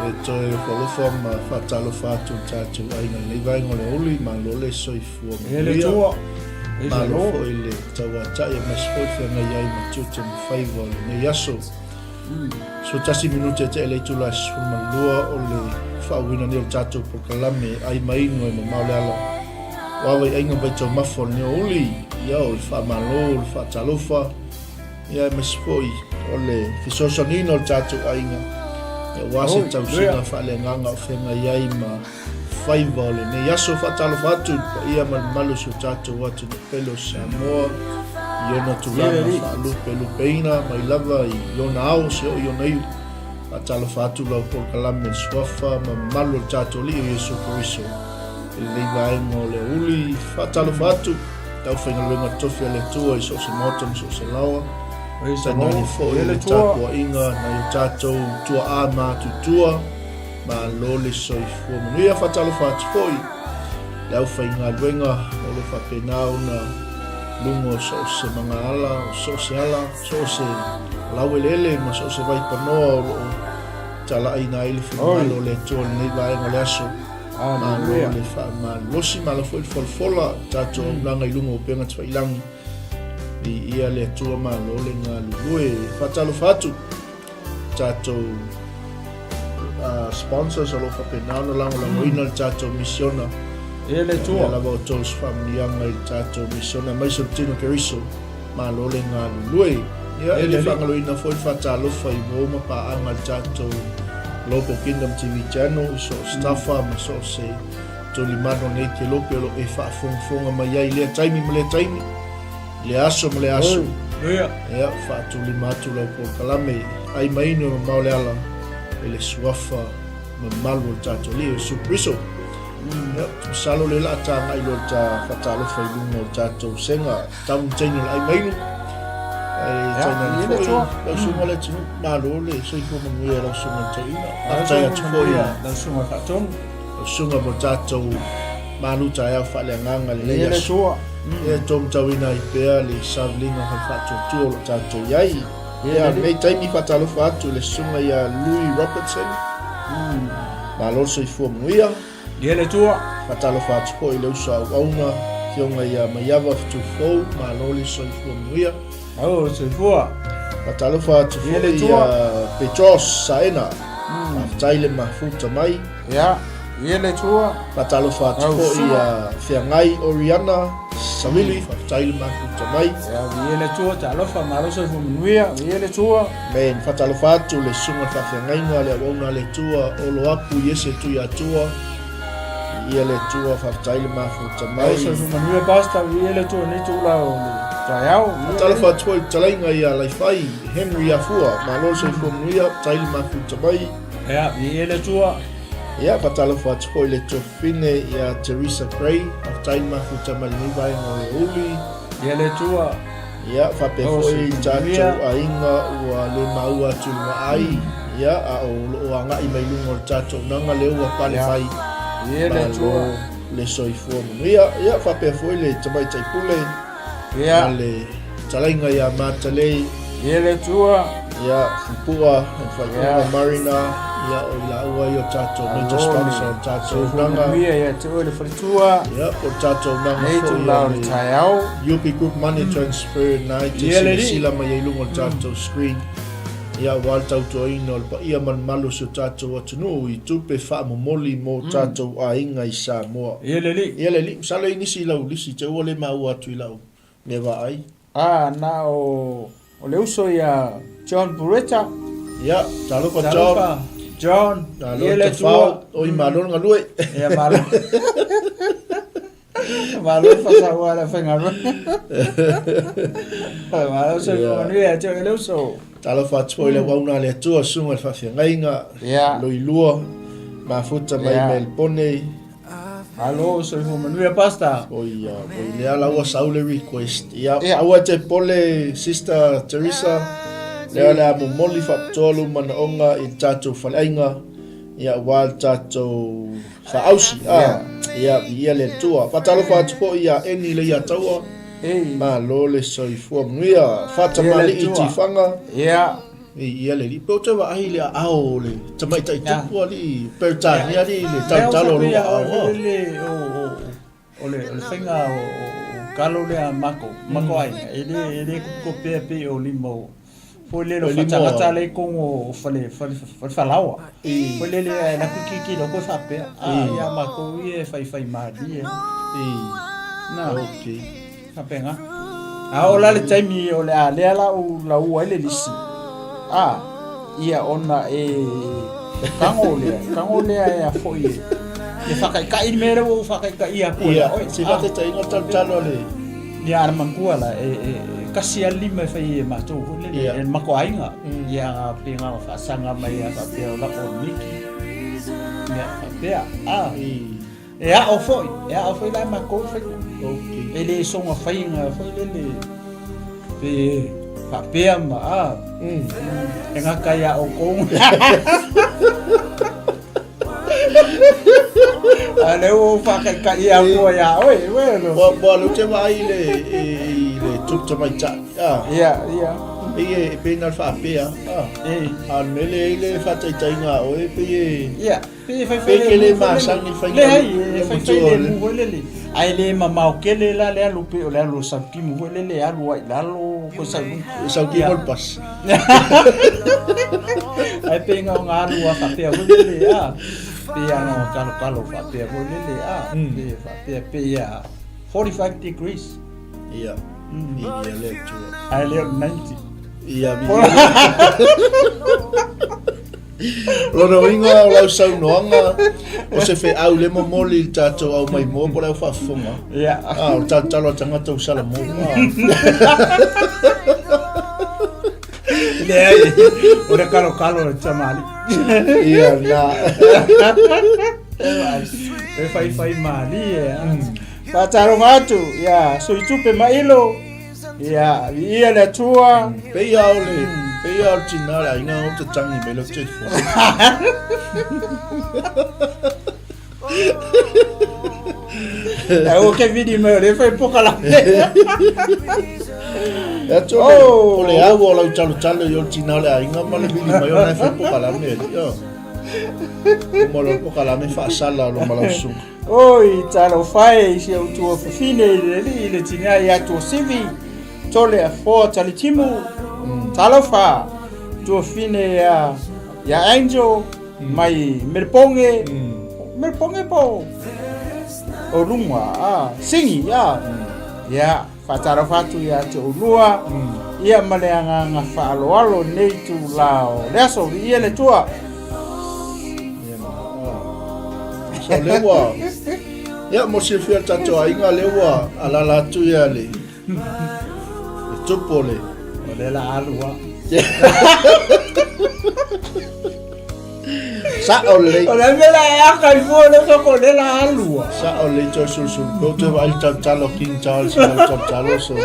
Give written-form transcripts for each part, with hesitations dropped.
E toe ofo ma faatalofa atu i le tatou aiga i lenei vaega o le aoauli, malo le soifua E le manuia. Atua, e Malo Malo. foi le tauatai aemaise foi le feagai ai ma tiute ma faiva o lenei aso. 11 minute e tea le itula e 12 o le faauuina nei o le tatou polokalame ai ma inu e mamao le ala. Ua ava i aiga ma vaitaumafa o lenei aoauli, ia o le faamalo, o le faatalofa, Ia aemaise foi o le fesoasoaniina o le tatou aiga aua se tausiga faaleagaga o feagai ai ma faiva o lenei aso. Faatalofa atu i le paia ma le mamalu o si o tatou atunuu pele o Samoa i ona tulaga faalupelupeina mai lava i ona ao seia oo i ona iu. Faatalofa atu lau polokalame i le suafa ma mamalu o le tatou Alii o Iesu Keriso i lenei vaega o le aoauli. Faatalofa atu le aufaigaluega tofi a le Atua i so o se maota ma so o se laoa. Tainane foi le tapuaiga nai o tatou tuaa matutua. Malo le soifua manuia. Faatalofa atu foi le aufaigaluega o lo o faapena ona luga o so o se magaala, o so o se ala, so o se laueleele ma so o se vaipanoa o lo o talaaina ai le finagalo o le Atua i lenei vaega o le aso. Malo le faamalosi, malo foi le folafola, tatou auaunaga i luga o upega tafailagi. Viia le Atua, malo le galulue. Faatalofa atu tatou sponsors o lo o faapena ona lagolagoina le tatou misiona. E le Atua. Ia lava outou se faamanuiaga i le tatou misiona aemaise o le tino Keriso. Malo le galulue. Ia, e le faagaloina foi le faatalofa i uo ma paaga a le tatou Global Kingdom TV Channel i so o se tafa ma so o se tulimanu o nei kelope o lo o e faafogafoga mai ai i lea taimi ma lea taimi, i lea aso ma lea aso. Ia, faatulima atu lau polokalame, ai ma inu e mamao le ala i le suafa mamalu o le tatou Alii o Iesu Keriso. Ia, masalo o lea o le a tagai loa i le ta faatalofa i luga o le tatou sega. Tau ni taina o le ai mainu. E taina ni foi, lau susuga le atunuu, malo le soifua manuia lau susuga le toeaina. Faafetai atu foi lau susuga Faatonu. Lau susuga mo tatou malu taeao faaleagaga i lenei aso. Ia tou matauina ai pea le savaliga o le faatuatua o lo o tatou i ai. Ia, lenei taimi faatalofa atu i le susuga ia Louis Robertson. Malo le soifua manuia. Ia le Atua. Faatalofa atu foi i le uso auauna, Afioga ia Maiava Fetufou, malo le soifua manuia. Malo le soifua. Faatalofa atu foi ia Petros Saena, faafetai le mafuta mai. Ia, ia le Atua. Faatalofa atu foi ia Feagai Oriana Savili, faafetai le mafuta mai. Ia, ia le Atua, talofa, malo soifua manuia, ia le Atua. Amen. Faatalofa atu le susuga i le faafeagaiga, le auauna a le Atua, Oloapu Iese Tuiatua. Viia le Atua, faafetai le mafuta mai. Au soifua manuia Pastor, viia le Atua nei tula o le taeao. Faatalofa atu foi i le fetalaiga ia Laifai Henry Afua, malo le soifua manuia, faafetai le mafuta mai. Ia, viia le Atua. Ia, faatalofa atu foi i le tuafafine ia Teresa Gray, faafetai le mafuta mai lenei vaega o le aoauli. Viia le Atua. Ia, faapea foi tatou aiga ua le maua atu i luga ai, ia, a o lo o agai mai luga o le tatou auaunaga lea ua pale mai, malo le soifua manuia. Ia, faapea foi le tamaitai pule ma le fetalaiga ia Matalei. Ia le Atua. Ia, Fupua, Faipuna Marina, ia, o i laua ia o tatou major sponsor o le tatou auaunaga. Manuia ia te oe le faletua. Ia, o le tatou auaunaga foi. Nei tula o le taeao. UP Group Money Transfer na e te silasila mai ai i luga o le tatou screen. Ia, aua le tautuaina o le paia ma le mamalu o si o tatou atunuu i tupe faamomoli mo tatou aiga i Samoa. Ia le alii. Ia le alii. Masalo e i ai nisi i lau lisi te ua le maua atu i lau mea vaai. A, na o, o le uso ia John Buretta. Ia, talofa John. Talofa John. Malo Ia le tafao, Atua. oi malo le galue. Ia malo. Malo le faasau a le aufaigaluega. Malo soifua manuia ia te oe le uso. Talofa atu foi i le auauna a le Atua, susuga i le faafeagaiga, Ia. Loilua, mafuta mai Ia. Melpone. Malo soifua manuia Pastor. Oi, ia, oi lea la ua sau le request. Ia, Ia. aua e te pole Sister Teresa, lea o le a momoli faapitoa lou manaoga i le tatou faleaiga, ia aua le tatou Faausi, a, ia, viia le Atua. Faatalofa atu foi ia Eni Leiataua, Ei. malo le soifua manuia. Faatamalii Ia le Atua. Tifaga, Ia. Ia le alii, pe ou te vaai i le aao o le tamaitai tupu alii Peretania alii i le talotalo o lou aao. O le faiga o kalo lea a makou, makou aiga, e le e le kopekopea pei o lima o foi lele o fatagata lea i totonu o fale fale fale falaoa. Foi lele e alu atu tilotilo atu e faapea, a ia matou ia e faifai malie. Na. Okay. Faapena. A oo la le taimi o le a lea la ou laua ai le lisi, a, ia ona e tago lea, tago lea e a foi e, e faataitai le mea lea ua ou faataitaia atu ai ia oe. Se faataitaiga o le talotalo a le... Ia, a le manatua la, e, e, e tasi lava le lima e fai ai e matou foi lele, e le matou aiga. Ia, pei na ona faasaga mai lava faapea o lako o le miki. Ia, faapea, a. E ao foi, e ao foi la e matou le faiga. Okay. E le soga faiga foi lele pe faapea ma a. E gata ia outou. A lea ua ou faataitai atu ai ia oe, ue lo. Boa, boa, lea ou te vaai i le, i le tupu tamaitai. Ah. Ia, ia. Pei e, pei na o le faapea. Ah. E. A o le mea lea e i ai le faataitaiga a oe, pei e... Ia. Pei e faifai le le masani fai Leai, e faifai lemu foi lele. Ae le mamao tele la le alu pei o le alu o Sautimu foi lele e alu ai i lalo toe sau i luga. Sautimu o le pasi. Ae pei na ona alu lava faapea foi lele a. Pei lava na ona talotalo faapea foi lele a. Pei faapea pei a 45 degrees. Ia. Ia le Atua. Ae le o le 90. Ia, Lona uiga o lau saunoaga, o se feau le momoli i le tatou au maimoa po o le au faafofoga. Ia. Ah, o le talotalo a le tagata ua salamo. Ah. Leai, o le kalokalo o le tamalii. Ia, na. E faifai malie. Faatalofa atu, ia, Suitupe Mailo. Ia, viia le Atua. Pei lava o le, pei lava o le tina o le aiga o tatangi mai lau telefoni. Ai ua ke vili mai o le fai poka la. E atu o le, o le au o lau talotalo i o le tina o le aiga ma le vili mai o na e fai poka la me. O mo poka la me faasala o lo malau susuga. Oi, talofa e i si ou tuafafine i le alii i le tinā ia Tuasivi, Tole Afoa Talitimu, talofa, tuafine ia, ia Angel, mai Meleponge, Meleponge po o luga, a, Singi, a, ia, faatalofa atu ia te oulua, ia ma le agaga faaaloalo i lenei itula o le aso, viia le Atua. So lea ua ia mo silafia le tatou aiga lea ua alala atu ia le le tupu o le O lea la alu a. Sa'o lelei. O le mea la e aka i fua le soko o lea la alu a. Sa'o lelei toe sulusulu pe ou toe vaai le talotalo a King Charles i lau talotalo so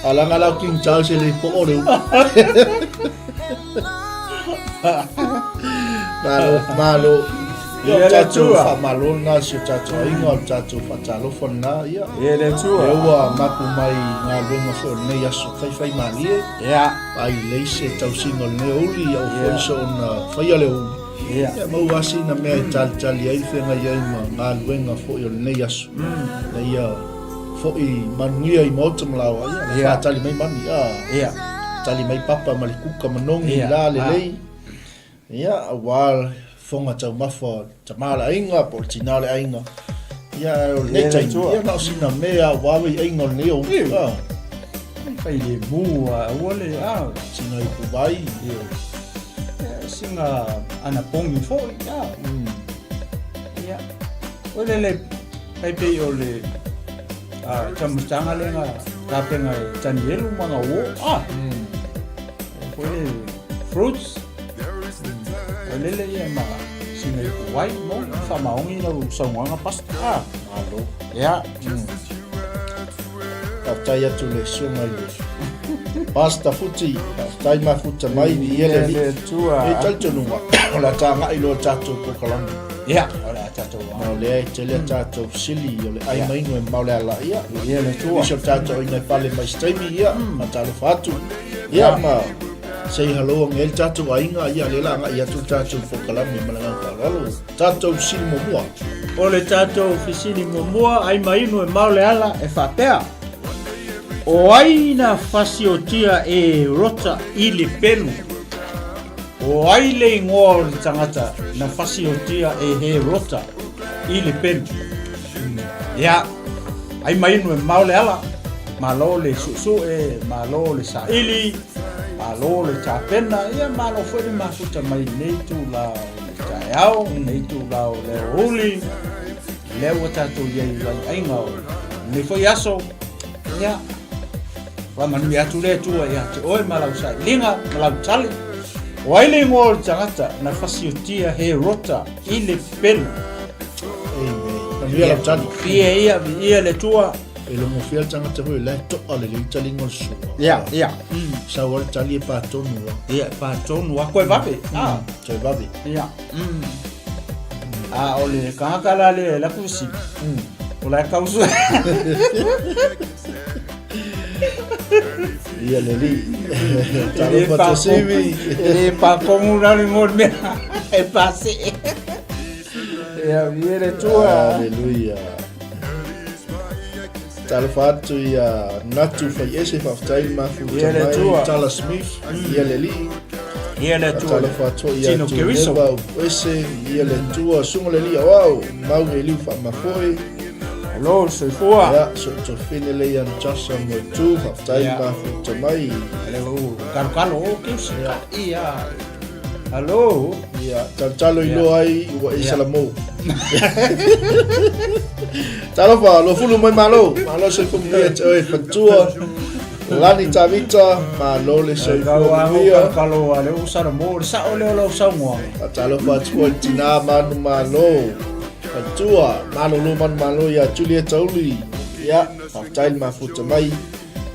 alaga la o King Charles e le po'o le upu. Malo, malo. Ia, o Ia le tatou Atua. faamalo lena i si o tatou aiga, o le tatou faatalofa lena, ia. Ia le Atua. Lea ua mapu mai i galuega foi o lenei aso faifaimalie. Ia. Vaai lelei se tausiga o lenei aoauli, ia ua Ia. foi soona faia le aoauli. Ia. Ia maua lava sina mea e talitali ai le feagai ai ma galuega foi o lenei aso. Ina ia foi manuia i maota ma laoa, ia, na Ia. faatali mai mami, a. Ia. Tali mai papa ma le kuka manogi Ia. la lelei. Ia, aua le fofoga taumafa o le tama o le aiga po o le tina o le aiga. Ia, ae o lenei Ia, taimi, tua. ia, na o sina mea aua veiaiga o lenei aoauli. Iu. A, Fai le mu a ua le a. sina ipuvai. Ia. Ia, sina anapogi foi a. Ia. O le le tai pei o le a taumataga lea na tapena e Tanielu ma na uo a. Foi le fruits. O lele ia ma sina ipuvai mo faamaoni lau saunoaga pastor a. Malo. Ia. Faafetai atu i le susuga i le Pastor Futi, faafetai mafuta mai, viia le Alii. Le Atua. E talitonuga, o le a tagai loa le tatou polokalame. Ia, o le a tatou Ma o lea e tele a tatou fesili, o le ai mainu e mamao le ala, ia. Viia le Atua. Nisi o tatou aiga e pale mai se taimi, ia, faatalofa atu. Ia, ma Sei halo age ai le tatou aiga, ia lea la agai atu le tatou polokalame ma le agaga faaaloalo. Tatou fesili muamua. O le tatou fesili muamua, ai ma inu e mao le ala e faapea. O ai na fasiotia e Rota i le pelu? O ai le igoa o le tagata na fasiotia e he Rota i le pelu? Ia, ai ma inu e mao le ala, malo le suesue, malo le saili, malo le tapena, ia malo foi le mafuta mai i lenei itula o le taeao, lenei itula o le aoauli, lea ua tatou i ai i vaiaiga o lenei foi aso, ia, faamanuia atu le Atua ia te oe ma lau sailiga ma lau tali. O ai le igoa o le tagata na fasiotia he rota i le pelu? Amen. Manuia lau tali. Fie ia, viia le Atua. E logofia le tagata foi la e to'a lelei taliga o le sua. Ia, ia. Sau ai le tali e patonu a. Ia, e patonu a koe vave. Ah. Toe vave. Ia. A o le tagata la lea e laku fesili. O la e kausu. Ia le alii. Talofa Tuasivi. E le pakomu la le mo le mea. E pasee. Ia, viia le Atua. Aleluia. Talofa atu ia Natu Faiese, faafetai le mafuta Ia le mai. Atua. Tala Smith, ia le alii. Ia le Atua. Talofa atu ia Tino Keriso. Tuneva Uese, ia le Atua, Suga le alii aoao, mau e liu faamafoe. Alo, soifua. Ia, so tofine le ia Jasa mo tu, faafetai le Ia. mafuta mai. Le o kalokalo o keusi. Ia. Alo. Ia, talotalo Ia. iloa ai ua e Ia. salamou. Talofa, lofulu mai malo. Malo soifua manuia te oe fatua. Lani Tavita, malo le soifua manuia. Kalo a le o salamo, le sao lea o lau saunoaga. Talofa atu foi i tina manu malo. Fatua, malolo manu malo ia Julieta Uli. Ia, faafetai le mafuta mai.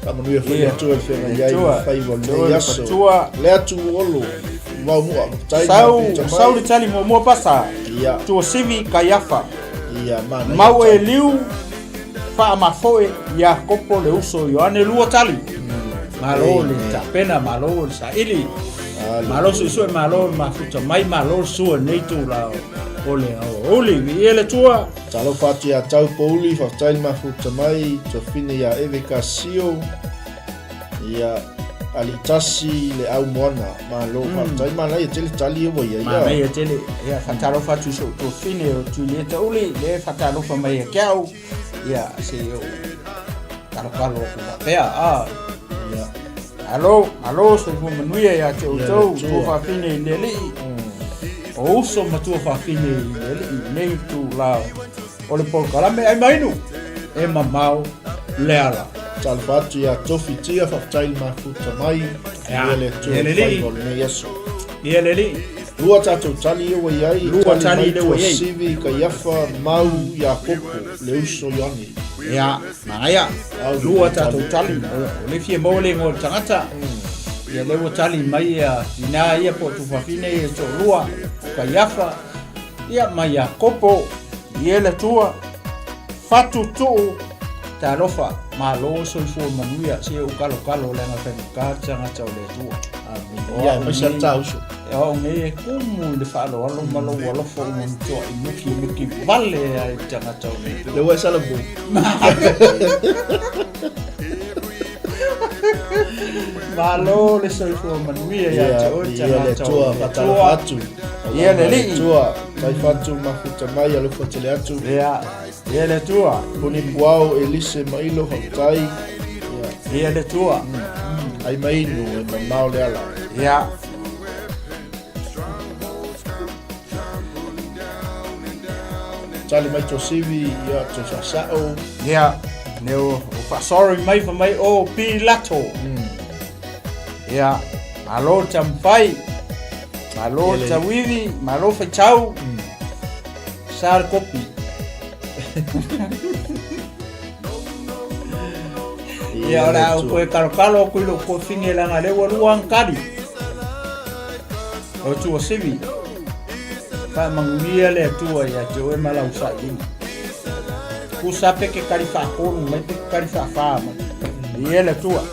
Faamanuia foi le Atua i le feagai ai ma faiva o lenei aso. Le atu Olo, Vaomua, faafetai le Sau, mafuta mai. sau le tali muamua pasa. Ia. Tuasivi Kaiafa. Ia, manaia Mau tali. e liu faamafoe Iakopo le uso Ioane lua tali. Malo le Amen. tapena, malo le saili. Hallelujah. Malo suesue, malo le mafuta mai, malo le sua nei tula o le aoauli. Viia le Atua. Talofa atu ia Tau Pouli, faafetai le mafuta mai, tuafine ia Eve Kasio, ia Alitasi le au moana, malo faafetai manaia tele tali e ua ia ia. Manaia tele, ia faatalofa atu i si ou tuafine o Julieta Uli, le faatalofa mai ia te au, ia se i ou kalokalo atu faapea, a. Ia. Malo, malo soifua manuia ia te outou, Ia le tuafafine i le Alii. O uso ma tuafafine i le Alii i lenei itula o le polokalame ai mainu e mamao le ala. Talofa atu ia Tofi Tia, faafetai le mafuta mai, Ia, ia le Atua ia le i le Alii. faiva o lenei aso. Ia le Alii. Lua tatou tali ia ua i ai, Lua tali mai lea ua i ai. Tuasivi, Kaiafa, Mau, Iakopo, le uso Ioane. Ia, manaia, lua tatou tali, o le fia maua le igoa o le tagata. Ia lea ua tali mai ia tina ia po o tufafine ia e toalua, o Kaiafa, ia ma Iakopo, ia le Atua, fatutuu, talofa, malo soifua manuia, se ou kalokalo leaga faigata tagata o le Atua. Amen. Ia, aemaise lava le ta uso. E ao nei e kumu i le faaaloalo ma lou alofa ua matuai miki miki vale ai i tagata o le Le ua e salamu. Malo le soifua manuia ia te oe Ia, ia le tagata o Atua, le faatalofa Atua. atu. Ia le Alii. Atua, taifa atu, mafuta mai, alofa tele atu. Ia, ia le Atua. Puni puao, Elise Mailo, faafetai. Ia, Ia le Atua. ai mai inu, e mamao le ala. Ia. Tali mai Tuasivi, ia to sasao. Ia, ne o, o faasorry mai fa mai o Pilato. Ia, malo taumafai, malo Ia le- tauivi, malo faitau, sa le kopi. Ia, o le a ou toe kalokalo atu i lou tuafine leaga lea ua lua ana tali. O Tuasivi, faamanuia le Atua ia te oe ma lau sailiga. Tusa pe ke kali faatolu mai pe ke kali faafā mai. Ia le Atua.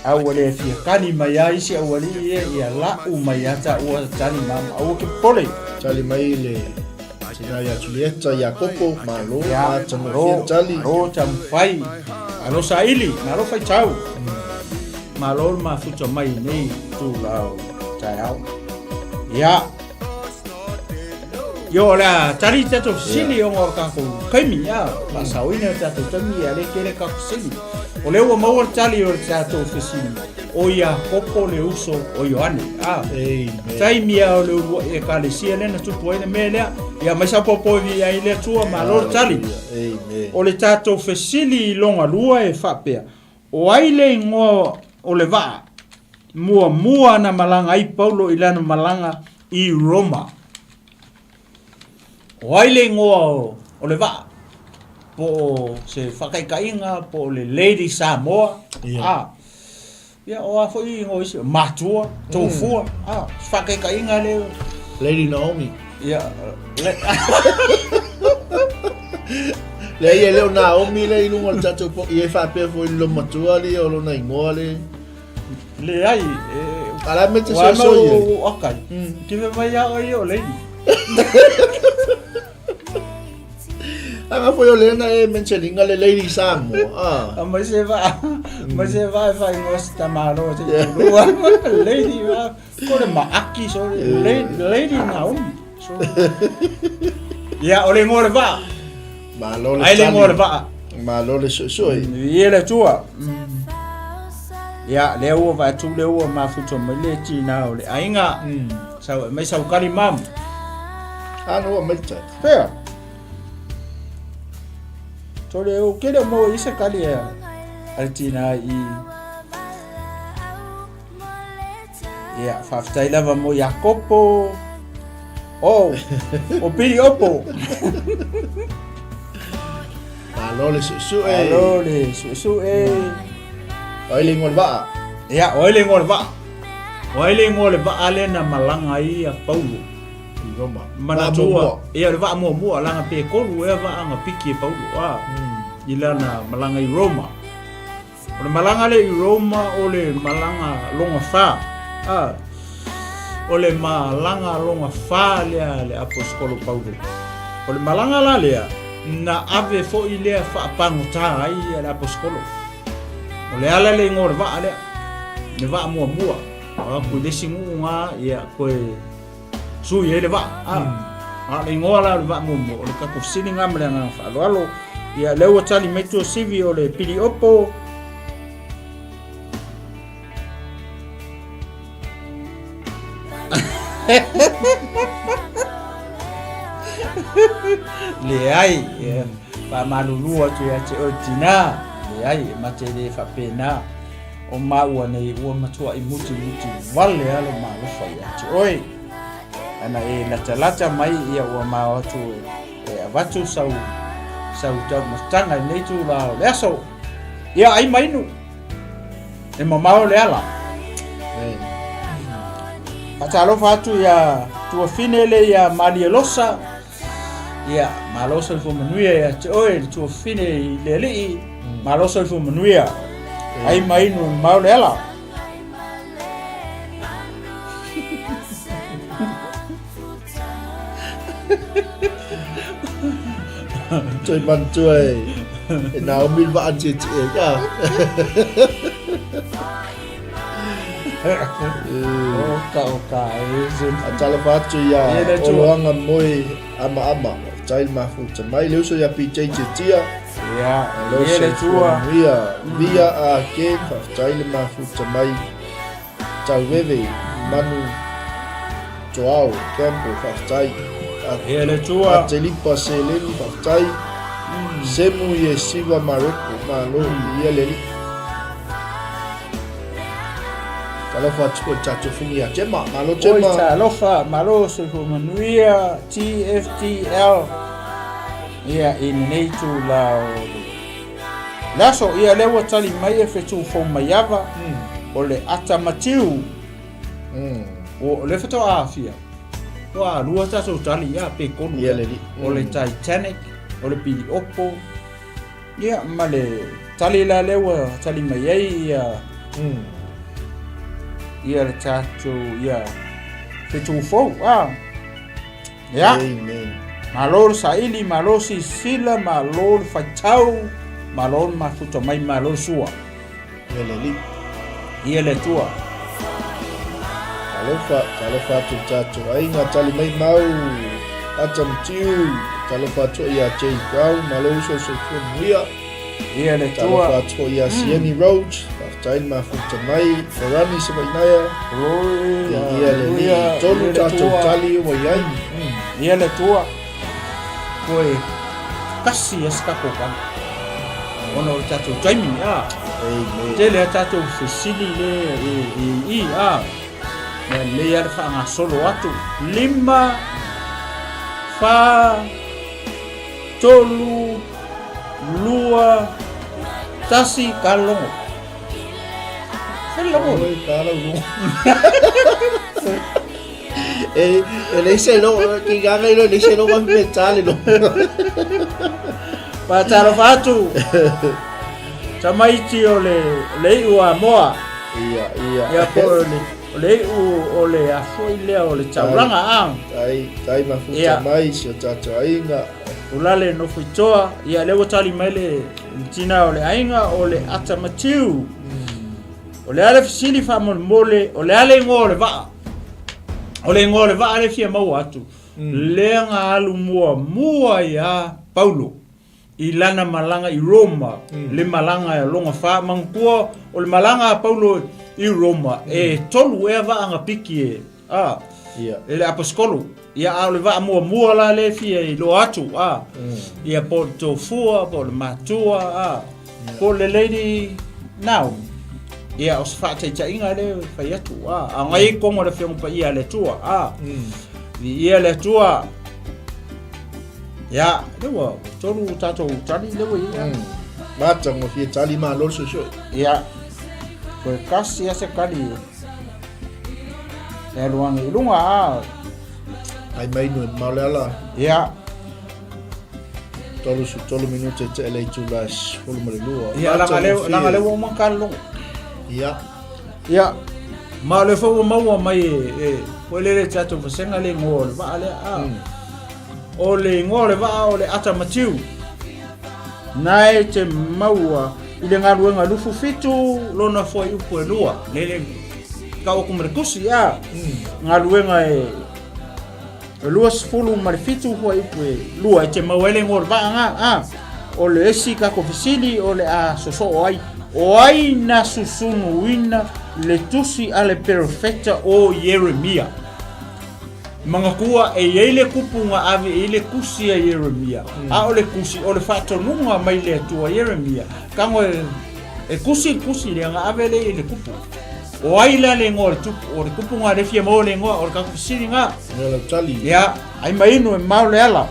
A ua le fia kali mai a isi aualii ia, ia lau mai a taua tali mama. Aua ke popole. Tali mai le tina ia Julieta Iakopo, malo, ma tagofie le tali. Malo taumafai, malo saili, malo faitau. Malo le mafuta mai i nei itula o taeao. Ia. Yo, o le a tali i tatou fesili ona o le tatou taimi, ia, faasaoina le tatou taimi, ia le tele tatou fesili. O lea ua maua le tali o le tatou fesili, o Iakopo le uso o Ioane. A, Amen. taimi lava o le uluai ekalesia lea na tupu ai le mea lea. Ia mai saopopo i ai le Atua, malo le tali. Amen. O le tatou fesili i lona lua e faapea, O ai le igoa o le vaa muamua na malaga ai Paulo i lana malaga i Roma? O ai le igoa o le vaa? Po o se faataitaiga, po o le Lady Samoa? Ia. A. Ia, o a foi igoa isi? Matua, Tofua. A, se faataitaiga lea. Lady Naomi. Ia, le... Leai, e le o Naomi lea i luga o le tatou po, ia e faapea foi i le loomatua alii o lona igoa le. Leai, e... A la mea te Ua soisoi ai. mau akai. Ke fai mai a oe o lady. Aga foi o lea na e mentioninga le Lady Samoa. Ah. A mai se va, mai se va e fai ngoa se tamalo se tulua. Lady va, ko le maaki so lady, lady Naomi. So. Ia, o le igoa o le vaa. Malo le Ai le igoa o le tali. vaa. Malo le suesue. Ia le Atua. Ia, lea ua vaai atu lea ua mafuta mai le tina o le aiga. Sau mai sau kali mam. A no ua mai le tali. Pea. Tole o kele o maua i se kali a a le tina i. Ia, faafetai lava mo Iakopo. Oh, o Pili Opo. Malo le suesue. Malo le suesue. O ai le igoa o le vaa. Ia, o ai le igoa o le vaa. O ai le igoa o le vaa lea na malaga ai a Paulo. I Roma. Manatua, ia o le vaa muamua, laga pe tolu ea vaa na piki e Paulo. A, i lana malaga i Roma. O le malaga lea i Roma o le malaga lona fa. A, o le malaga lona fa lea a le Aposetolo Paulo. O le malaga la lea, na ave foi lea faapagota ai le Aposetolo. O le ala le igoa o le vaa lea, le vaa muamua. O atu i le isi nuu na, ia, toe sui ai le vaa. A, a o le igoa la o le vaa muamua, o le tatou fesili lena ma le agaga faaaloalo. Ia, lea ua tali mai Tuasivi o le Pili Opo. Leai, ia, faamalulu atu ia te oe tinā. Leai, e ma te le faapena. O maua nei ua matuai mutimuti vale a lo malofa ia te oe. Ana e latalata mai ia ua mao atu e, e avatu sau sau taumafataga i lenei itula o le aso. Ia ai mainu. E mamao le ala. Faatalofa atu ia tuafine le ia Malielosa. Ia, malo soifua manuia ia te oe le tuafine i le alii. Malo soifua manuia. Ai mainu e mamao le ala. Toe manatua e, e Naomi le vaa tietie ka. Oka oka e se. A talofa atu ia Ia le Atua. Oloaga Moe Amaama. Faafetai le mafuta mai. Le uso ia PJ Tietia. Ia, Malo ia le soifua Atua. manuia. Via a Ken. Faafetai le mafuta mai. Taueve Manu Toao Campbell. Faafetai. A Ia le Atua. Atelipa Seleni. Faafetai. Semu Iesiva Mareko. Malo. Ia le alii. Talofa atu foi i le tatou fugi ia Gemma. Malo Oi, Gemma. talofa, malo soifua manuia, TFTL. Ia, i lenei itula o le aso, ia lea ua tali mai e fetu fou maiava, o le ata matiu. O lea faatoa afia. Ua lua tatou tali, ia, pe tolu. Ia le alii. O le Titanic, o le Pili Opo. Ia, ma le tali la lea ua tali mai ai ia Ia le tatou ia fetufou a. Ia. Amen. Malo le saili, malo sisila, malo le faitau, malo le mafuta mai, malo le sua. Ia le Alii. Ia le Atua. Talofa, talofa atu i tatou aiga, tali mai mau, ata matiu, talofa atu ia Jay Brown, malo uso soifua manuia. Ia le Atua. Talofa atu ia Sieni Roach, faafetai le mafuta mai, Farani Savainaia. Glory, Ia le Alii, tolu tatou tali ua i ai. Ia le Atua. Koe tasi a se tatou tali. Ona o le tatou taimi, a. Amen. Tele a tatou fesili le e, e, i, a. Ia lelei a le faagasolo atu. 5, 4, 3, 2, 1, ka logo. Fai le logo. Oi, ka lau logo. E, e leai se logo, ki gaga i lo, leai se logo afi pe tali lo. Faatalofa atu. Tamaiti o le, le iu a moa. Ia, ia. Ia po o le, o le iu o le afoi lea o le taulaga a. Tai, tai mafuta Ia. mai si o tatou aiga. Ulale nofo i toa, ia lea ua tali mai le, le tina o le aiga o le ata matiu. O le a le fesili faamolemole, o le a le igoa o le vaa? O le igoa o le vaa le fia maua atu. Lea na alu muamua ia Paulo i lana malaga i Roma, le malaga e loga fa manatua o le malaga a Paulo i Roma, e tolu ea vaa na piki e, a, Ia. e le aposetolo. Ia, a o le vaa muamua la lea e fia iloa atu, a, ia po o le tofua, po o le matua, a, po o le Lady Naomi. Ia, o se faataitaiga lea e fai atu, a, a ngai i totonu o le Afioga Paia a le Atua, a, viia le Atua. Ia, lea ua tolu tatou tali lea ua i ai, a. Matagofie tali malo le soisoi. Ia, toe tasi lava se tali e alu ane i luga, a. Ai mai no e mamao le ala. Ia. 33 minute te ele itula 12. Ia, laga lea, laga lea ua uma ona logo. Ia. Ia. Ma o lea foi ua maua mai e, e, foi lele tatou vasega le igoa o le vaa lea. A. O le igoa o le vaa o le ata matiu. Na e te maua i le galuega 27 lona fuaiupu e lua. Lele tau atu ma le tusi, a. Galuega e 27 fuaiupu e lua e te maua ai le igoa o le vaa na, a. O le isi tatou fesili o le a sosoo ai, o ai na susunuina le tusi a le perofeta o Ieremia? Manatua e i ai le kupu na ave i ai le tusi a Ieremia, a o le tusi o le faatonuga mai le Atua Ieremia, tago e, e tusi le tusi lea na ave lea i le kupu. O ai la le igoa o le tupu, o le kupu na le fia maua le igoa, o le tatou fesili na. Ia lau tali. Ia, ai ma inu e mao le ala.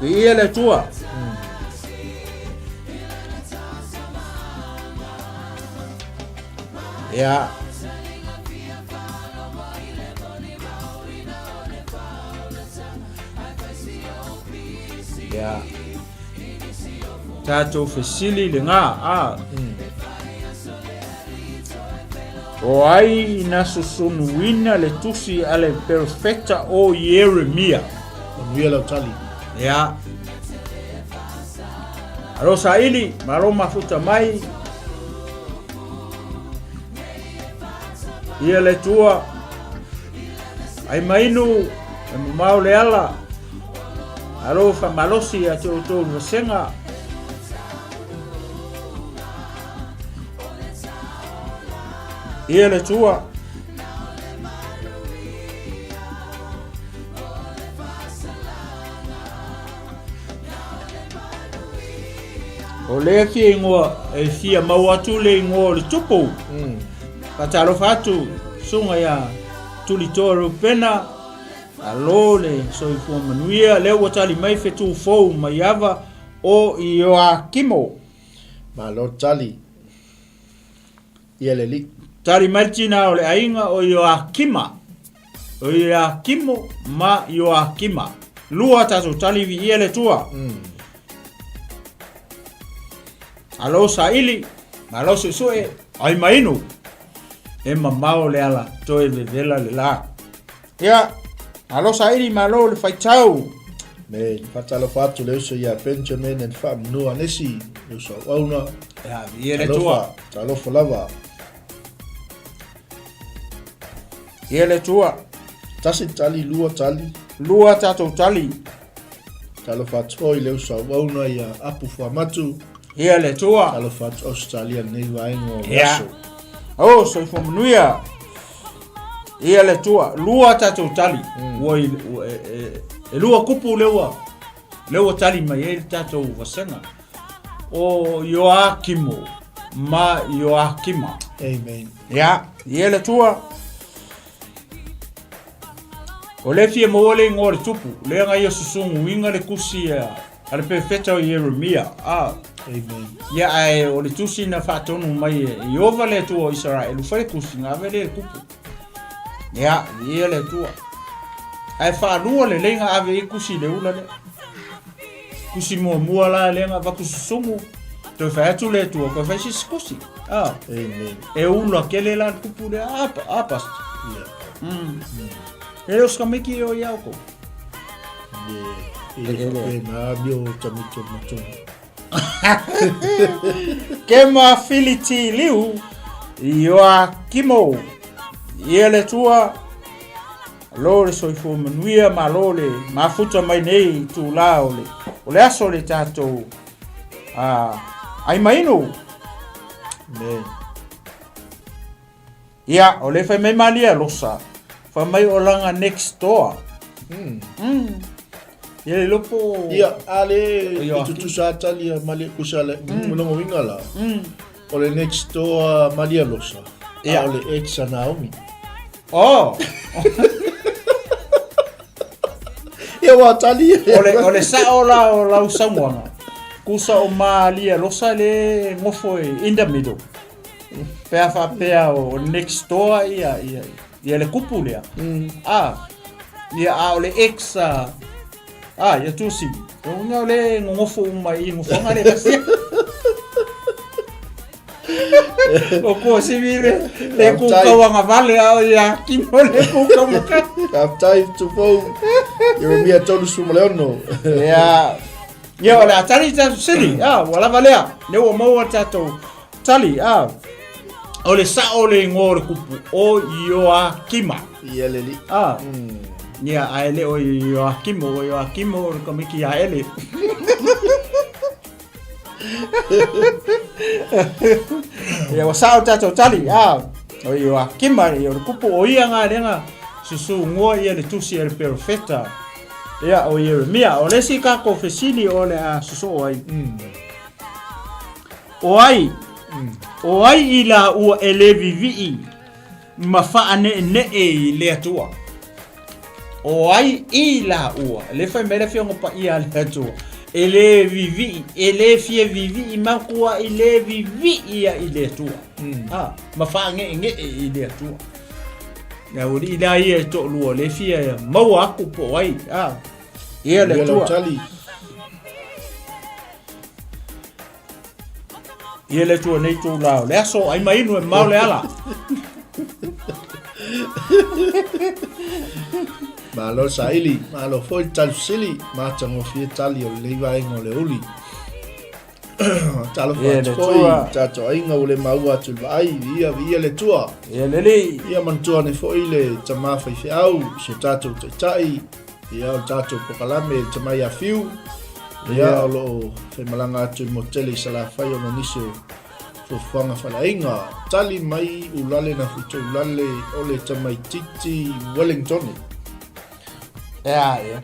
Viia le Atua. Ia. Ia. Tatou fesili lena, a. O ai na susunuina le tusi a le perofeta o Ieremia? Manuia lau tali. Ia. Alo saili, malo mafuta mai. Ia le Atua, ai mainu, e mamao le ala. Alo faamalosi ia te outou le vasega. Ia le Atua. O lea fia igoa, e fia maua atu le igoa o le tupu. Faatalofa atu, susuga ia Tulitoa Rupena, alo le soifua manuia, lea ua tali mai fetu fou mai ava o Ioakimo. Malo tali. Ia le alii. Tali mai le tina o le aiga o Ioakima. O Ioakimo ma Ioakima. Lua tatou tali viia le Atua. Malo saili, malo suesue, ai mainu. E mamao le ala, toe vevela le la. Ia, malo saili, malo le faitau. Me faatalofa atu le uso ia Benjamin and Faamanua Nesi, le uso auauna. Ia, ia le tua. Talofa lava. Ia le tua. Tasi tali, lua tali. Lua tatou tali. Talofa atu foi le uso auauna ia Apu Fuamatu. Ia le Atua. Talofa atu Australia lenei vaega o le aso. Oh, soifua manuia. Ia le Atua. Lua tatou tali. Ua ua, e, e, e lua kupu le ua le ua tali mai ai le tatou vasega. O Ioakimo ma Ioakima. Amen. Ia, ia le Atua. O le fia maua le ingoa o le tupu, lea nga ia susuguiga le tusi a a le perofeta o Ieremia. A. Amen. Ia ae o le tusi na faatonu mai e Ieova le Atua o Isaraelu, fai le tusi na ave lea i le tupu. Ia, ia le Atua. Ae faalua lelei na ave i tusi i le ula lea. Tusi muamua la lea na avatu susugu, toe fai atu le Atua, toe fai se isi tusi. A. Amen. E ula tele la le tupu lea, a, a pastor. Yeah. E le o se tamaiti o ia outou. E le faapena mio tamaiti o matou. Kema Filiti Liu Ioakimo Ia le Atua lo le soifua manuia ma lo le mafuta mai nei i tula o le o le aso le tatou ai mainu. Amen. Ia, o le fai mai malia losa. Fai mai o langa next door. Ia le lopo. Ia, ale i tutusa atali a malia kusa le mulongo winga la. O le next door a malia losa. Ia. A o le ex a Naomi. Oh. Ia wa tali. O le sao la o lau saunoaga. Kusa o malia losa le ngofo e in the middle. Pe a faapea o next door ia, ia, ia le kupu lea. A, ia a o le ex a, a ia Tusi. O nga o le ngongofo uma i ngofonga le kasi. O ko sivi le, le ku kauanga vale a o ia kimo le ku kauanga. Kaptai tupou. Jeremia 36. Ia, ia o le a tali tatou sili, a, ua lava lea. Lea ua maua tatou Tali, a, o le sao o le igoa o le kupu, o Ioakima. Ia le li. A, ia, ae le o Ioakimo, o Ioakimo o le komiki ia Ele. Ia, ua sao tatou tali, a, o Ioakima, ia, o le kupu o ia ngā lenga, susu ngoa ia le tusi a le perofeta, ia, o Ieremia. O le isi kākou fesili o le a susoo ai. O ai, o ai i la ua e le vivii ma faaneenee i le Atua? O ai i la ua, le fai mai le afioga paia a le Atua, e le vivii, e le fia vivii makua i le vivii ia i le Atua. Ah, ma faaneenee i le Atua. Ia ua lii la ia e toalua le fia ia maua aku po o ai. Ah, ia le Atua. Ia le Atua nei tou la o le aso, ai ma inu e mao le ala. Malo saili, malo foi tali sili, matagofie tali o lenei vaega o le uli. Talofa Ia atu le foi, Atua. tatou aiga ua le maua atu i le vaai, viia viia le Atua. Ia le Alii. Ia manatua ane foi le tama faifeau, si o tatou taitai, Ia, o le tatou pokalame i le tamai ia Fiu. Ia, o lo o faimalaga atu i le motu tele i Salafai ona o nisi o fuafuaga faaleaiga. Tali mai Ulale na Fuitoulale o le tamaititi Wellingtone. Ia, ia.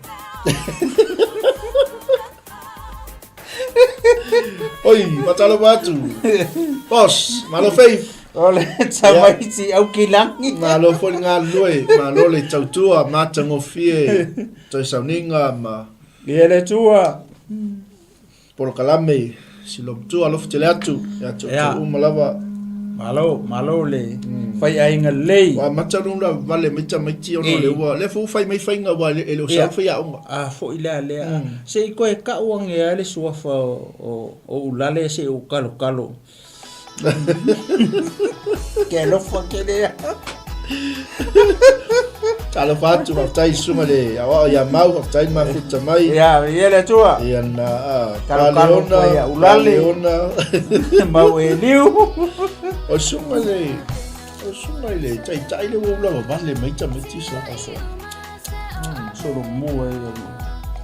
Oi, faatalofa atu. Boss, malo Faith. O le tamaiti au ki langi. Malo foi le galulue, malo le tautua, matagofie toe sauniga ma Ia le Atua. polokalame silomatua alofa tele atu ia te Ia. outou uma lava. Malo, malo le faiaiga lelei. Ua amata ona lavavale mai tamaiti ona o lea ua, lea foi ua fai mai faiga aua e le o sau le faiaoga. A foi lea lea. Se i toe tau ane lava le suafa o Ulale se i ou kalokalo. Ke alofa ke lea. Talofa atu, faafetai i susuga le aoao ia Mau, faafetai le mafuta mai. Ia, ia le Atua. Ia na, Kalokalo Paleona, koe ia Ulale. Paleona. Mau e liu. O susuga le, o susuga i le taitai le ua ula vavale mai tamaiti sa. Solo mua ia.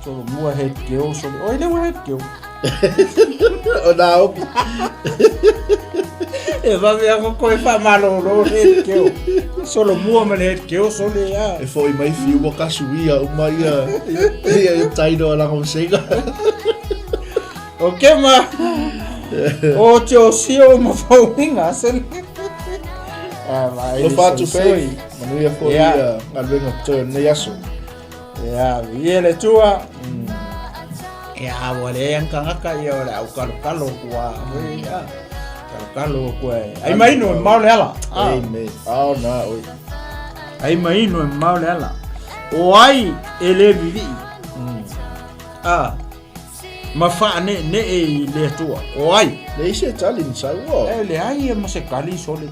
Solo mua head girl solo. Oi le ua head girl. O nā opi. E vave a ko koe wha malolo head girl. Solo mua ma le head girl sole ia. E foi mai fiu wa kasuia uma ia ia ia taino ala ngosega. O ke ma. O te o sio ma fauinga sele. Ah, vai. Alofa atu Faith, manuia foi ia galuega totoe o lenei aso. Ia, ia le tua. Ia, ua leai ang tagata ia o le au kalokalo kua. Ia, kalokalo kua. Ai mai no mau le ala. Amen. Ao na oi. Ai mai no mau le ala. O ai e le vivii. Ah. Ma whaaneenee i le Atua. O ai. Leai se tali ni sau o. E leai ia ma se kali sole.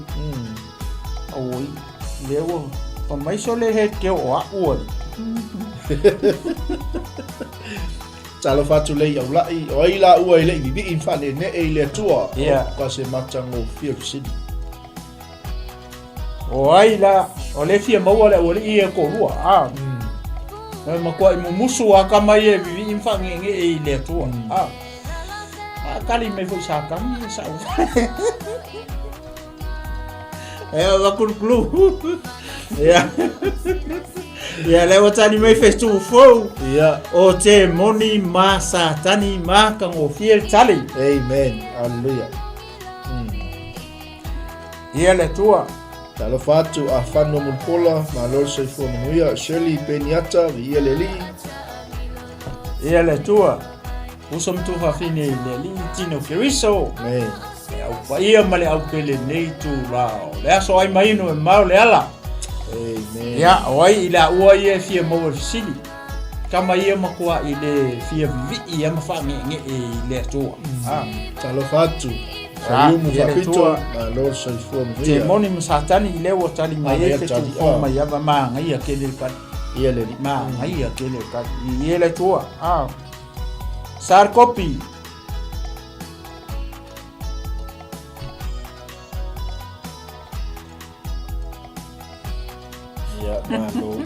Oi, lea ua fa mai sole he te o a'u ali. Talofa atu lei au lai, o ai la ua i lei vivii whaaneenee i le Atua. Yeah. O ka se matagofie o le fesili. O ai la, o le fia maua le aualii e toalua. A. E matuai mumusu a kama ia e vivii ma faangeenee i le Atua. A. A kali mai foi Satani e sau. E o kulukulu. Ia. Ia le ua tali mai fetu fou. Ia. O te moni ma Satani ma kangofie le tali. Amen. Hallelujah. Ia le Atua. Talofa atu a Fano Mulipola, malo le soifua manuia, Shirley Peniata, viia le Alii. Ia le Atua. Uso ma tuafafine i le Alii Tino Keriso. Amen. Le au paia ma le au pele nei itulā o le aso ai maino e mau le ala. Amen. Ia, o ai i la ua ia e fia maua le fesili. Kama ia matua i le fia vivii ia ma faangeenee i le Atua. Ah. Talofa atu. Faliumu ia le faapito, Atua. malo le soifua Te manuia. moni ma Satani i lea ua tali mai ai Magaia fetu tali, fou ah. mai ava magaia tele le tali. Ia le Alii. Magaia tele le tali. I le Atua. Ah. Sarkopi. Ia, malo.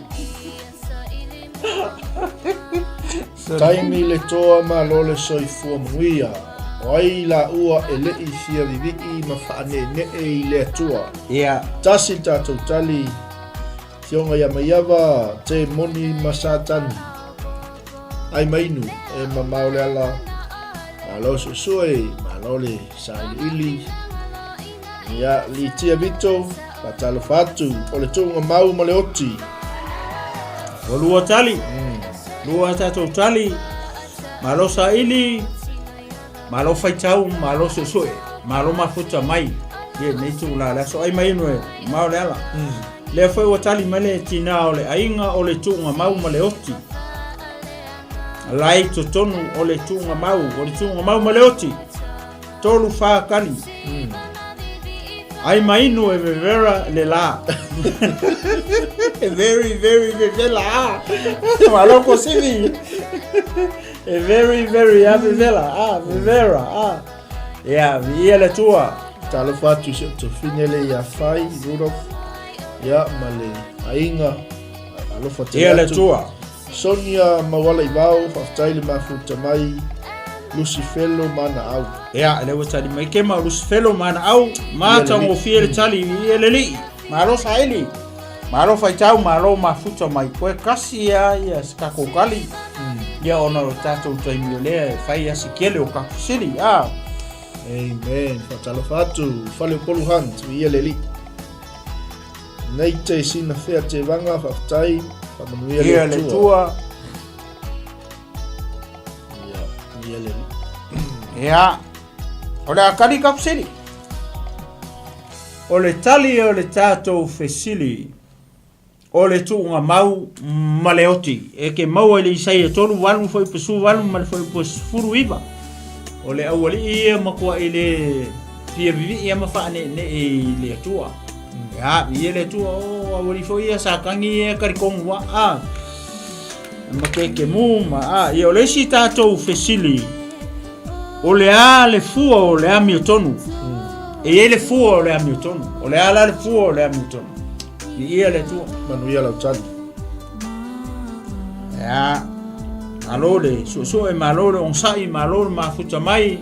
Taimi le toa malo le soifua manuia. O ai la ua e lei fia vivii ma faaneenee i le Atua. Ia. Tasi le tatou tali, Fioga ia Maiava, te moni ma Satani. Ai mainu, e mamao le ala, malo suesue, malo le sailiili. Ia, Litia Vito, faatalofa atu, o le tuuga mau ma le oti. Ua lua tali. Lua tatou tali. Malo saili, malo faitau, malo suesue, malo mafuta mai. Ia nei tula le aso ai mai inu e mamao le ala. Lea foi ua tali mai le tinā o le aiga o le tuuga mau ma le oti. La i totonu o le tuuga mau, o le tuuga mau ma le oti. Tolu whā kali. Ai mainu e vevera le la. Very, very vevela. Ah. Malo ko sivi. E very, very a vevela. Ah, vevera. Ah. Ia, viia le Atua. Talofa atu i si ou tofine le ia Fai Rudolph, ia ma le aiga, alofa tele Ia le atu. Atua. Sonia Mauala Ivao, faafetai le mafuta mai, Lucifelo ma ana au. Ia, lea ua tali mai ke ma Lucifelo ma ana au, matagofie le tali, viia le Alii. Malo saili, malo faitau, malo mafuta mai koe kasi a ia se tatou tali. Ia ona o le tatou taimi o lea e fai a se kele o tatou fesili. Ah. Amen. Faatalofa atu, Faleupolu Hunt, viia le Alii. Nei te sina fea te vanga, faafetai, faamanuia le Ia le Atua. Atua. Ia, viia le Alii. Ia. O le a kali ka fesili. O le tali o le tatou fesili, o le tuugamau ma le oti. E ke maua i le Isaia 3, 8, fuaiupu 18 ma le fuaiupu 19. O le aualii ia matua i le fia vivii ma faaneenee i le Atua. Ia, viia le Atua, o aualii foi ia sa tagi ia kalikonu a, a. Ma ke mu ma a. Ia o le isi tatou fesili, o le a le fua o le amiotonu? E i ai le fua o le amiotonu. O le a la le fua o le amiotonu? Viia le Atua. Manuia lau tali. Ia, malo le suesue, malo le onosai, malo le mafuta mai.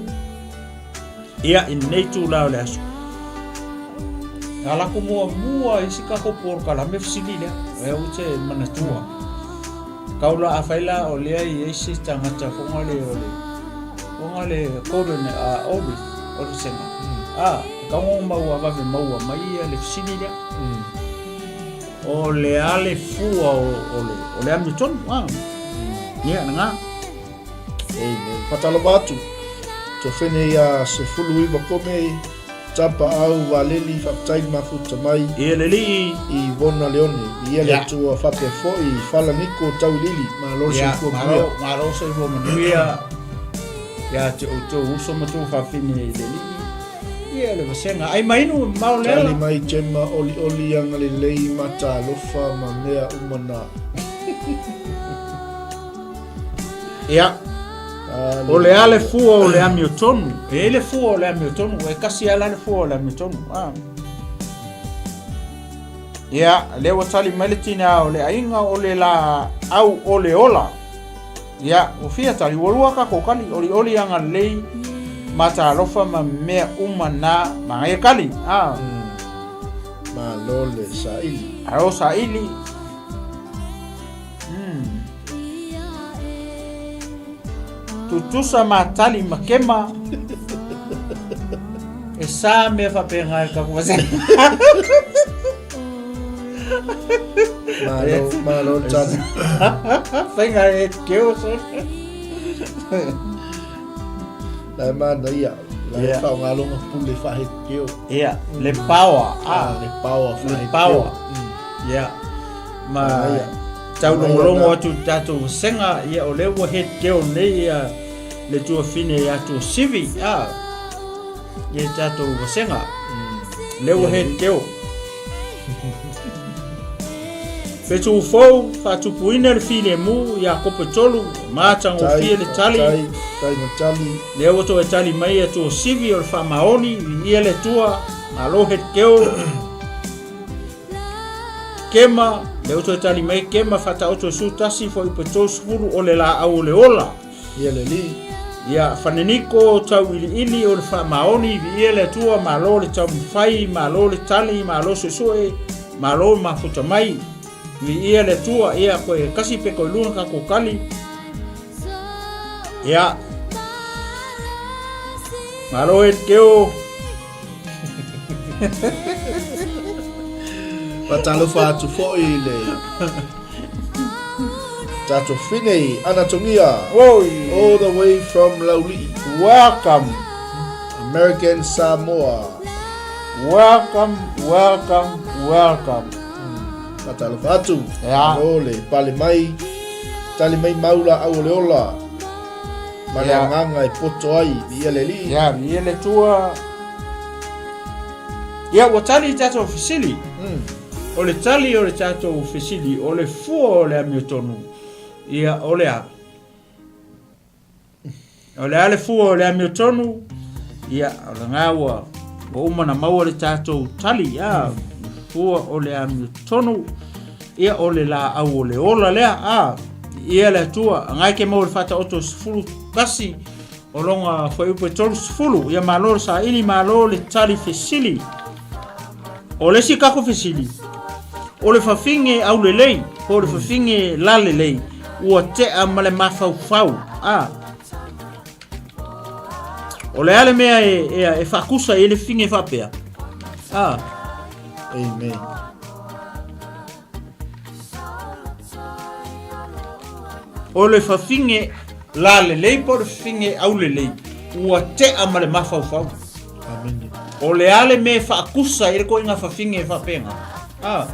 Ia, i lenei itula o le aso. A lako muamua i si kako polokalame fesili lea. E au te manatua. Kau la a whai la o lea i eisi tangata fonga le o le fonga le golden olive o le senga. A, kau ngo maua vave maua mai ia le fesili lea. O le a le fua o le amiotonu. Ia, na ngā. Amen. Whatalofa atu. Tuafene ia 19 kome, tapa au valeli whaapetai mafuta mai. Ia le lii. I Vona Leone. Ia le Atua whapea foi whala niko tau lili. Malo soifua manuia. Malo soifua manuia. Ia te outou uso ma tou fafine i le lii. Ia le vasenga. Ai mainu mao le ala. Tali mai Gemma oli oli anga lelei matalofa ma mea uma na. Ia. O le a le fua o le amiotonu. E i ai le fua o le amiotonu. E kasi ala le fua o le amiotonu. Ah. Ia, lea ua tali mai le tina o le aiga o le la au o le ola. Ia, ua fia tali, ua lua kako kali, oli oli anga lei, matalofa ma mea uma na manaia kali. Ah. Malo le saili. Alo saili. Tutusa matali ma kema. E sa mea whapenga e kaku wase. Malo, malo tali. Whainga e keo so. Lai mana ia. Lai Yeah. whao ngā longa pule whahe keo. Ia, le paoa. Ah, le paoa Le whahe paoa. keo. Ia. Ma Manaia. taulogologo atu i le tatou vasega, ia o lea ua head girl nei ia le tuafine ia Tuasivi, a ia i tatou vasega. Lea ua head girl. Fetu fou, faatupuina le filemu ia Kope 3, matagofie le tali. Tai, tai ma tali. Lea ua toe tali mai ia Tuasivi o le faamaoni, viia le Atua, malo head girl. Kema, lea ua toe tali mai Kema faataoto e 11 fuaiupu e 30 o le laau o le ola. Ia le alii. Ia Faneniko tauiliili o le faamaoni, viia le Atua, malo le taumafai, malo le tali, malo suesue, malo mafuta mai. Viia le Atua, ia koe kasi pe koe lua kako kali. Ia. Malo e keo. Faatalofa atu foi i le tatou fine Anatomia. Oi. All the way from Laulii. Welcome. American Samoa. Welcome, welcome, welcome. Faatalofa atu. Ia. Malo le pale mai. Tali mai mau la au o le ola. Ma le Ia. agaga e poto ai, viia le Alii. Ia, viia le Atua. Ia, ua tali i tatou fesili. O le tali o le tatou fesili, o le fua o le amiotonu, ia, o le a? O le a le fua o le amiotonu? Ia, o lena ua, ua uma na maua le tatou tali, ia, fua o le amiotonu. Ia, o le laau o le ola lea, a, ia le Atua, ngai ke maua le faataoto 11 o longa fuaiupu e 30, ia malo le saili, malo le tali fesili. O le isi kako fesili, o le fafine aulelei, po o le fafine lalelei, ua tea ma le mafaufau, a. O le a le mea e, e, e faakusa i le fafine faapea, a. Amen. O le fafine lalelei po o le fafine aulelei, ua tea ma le mafaufau. Amen. O le a le mea e faakusa ai le koiga fafine faapena? A.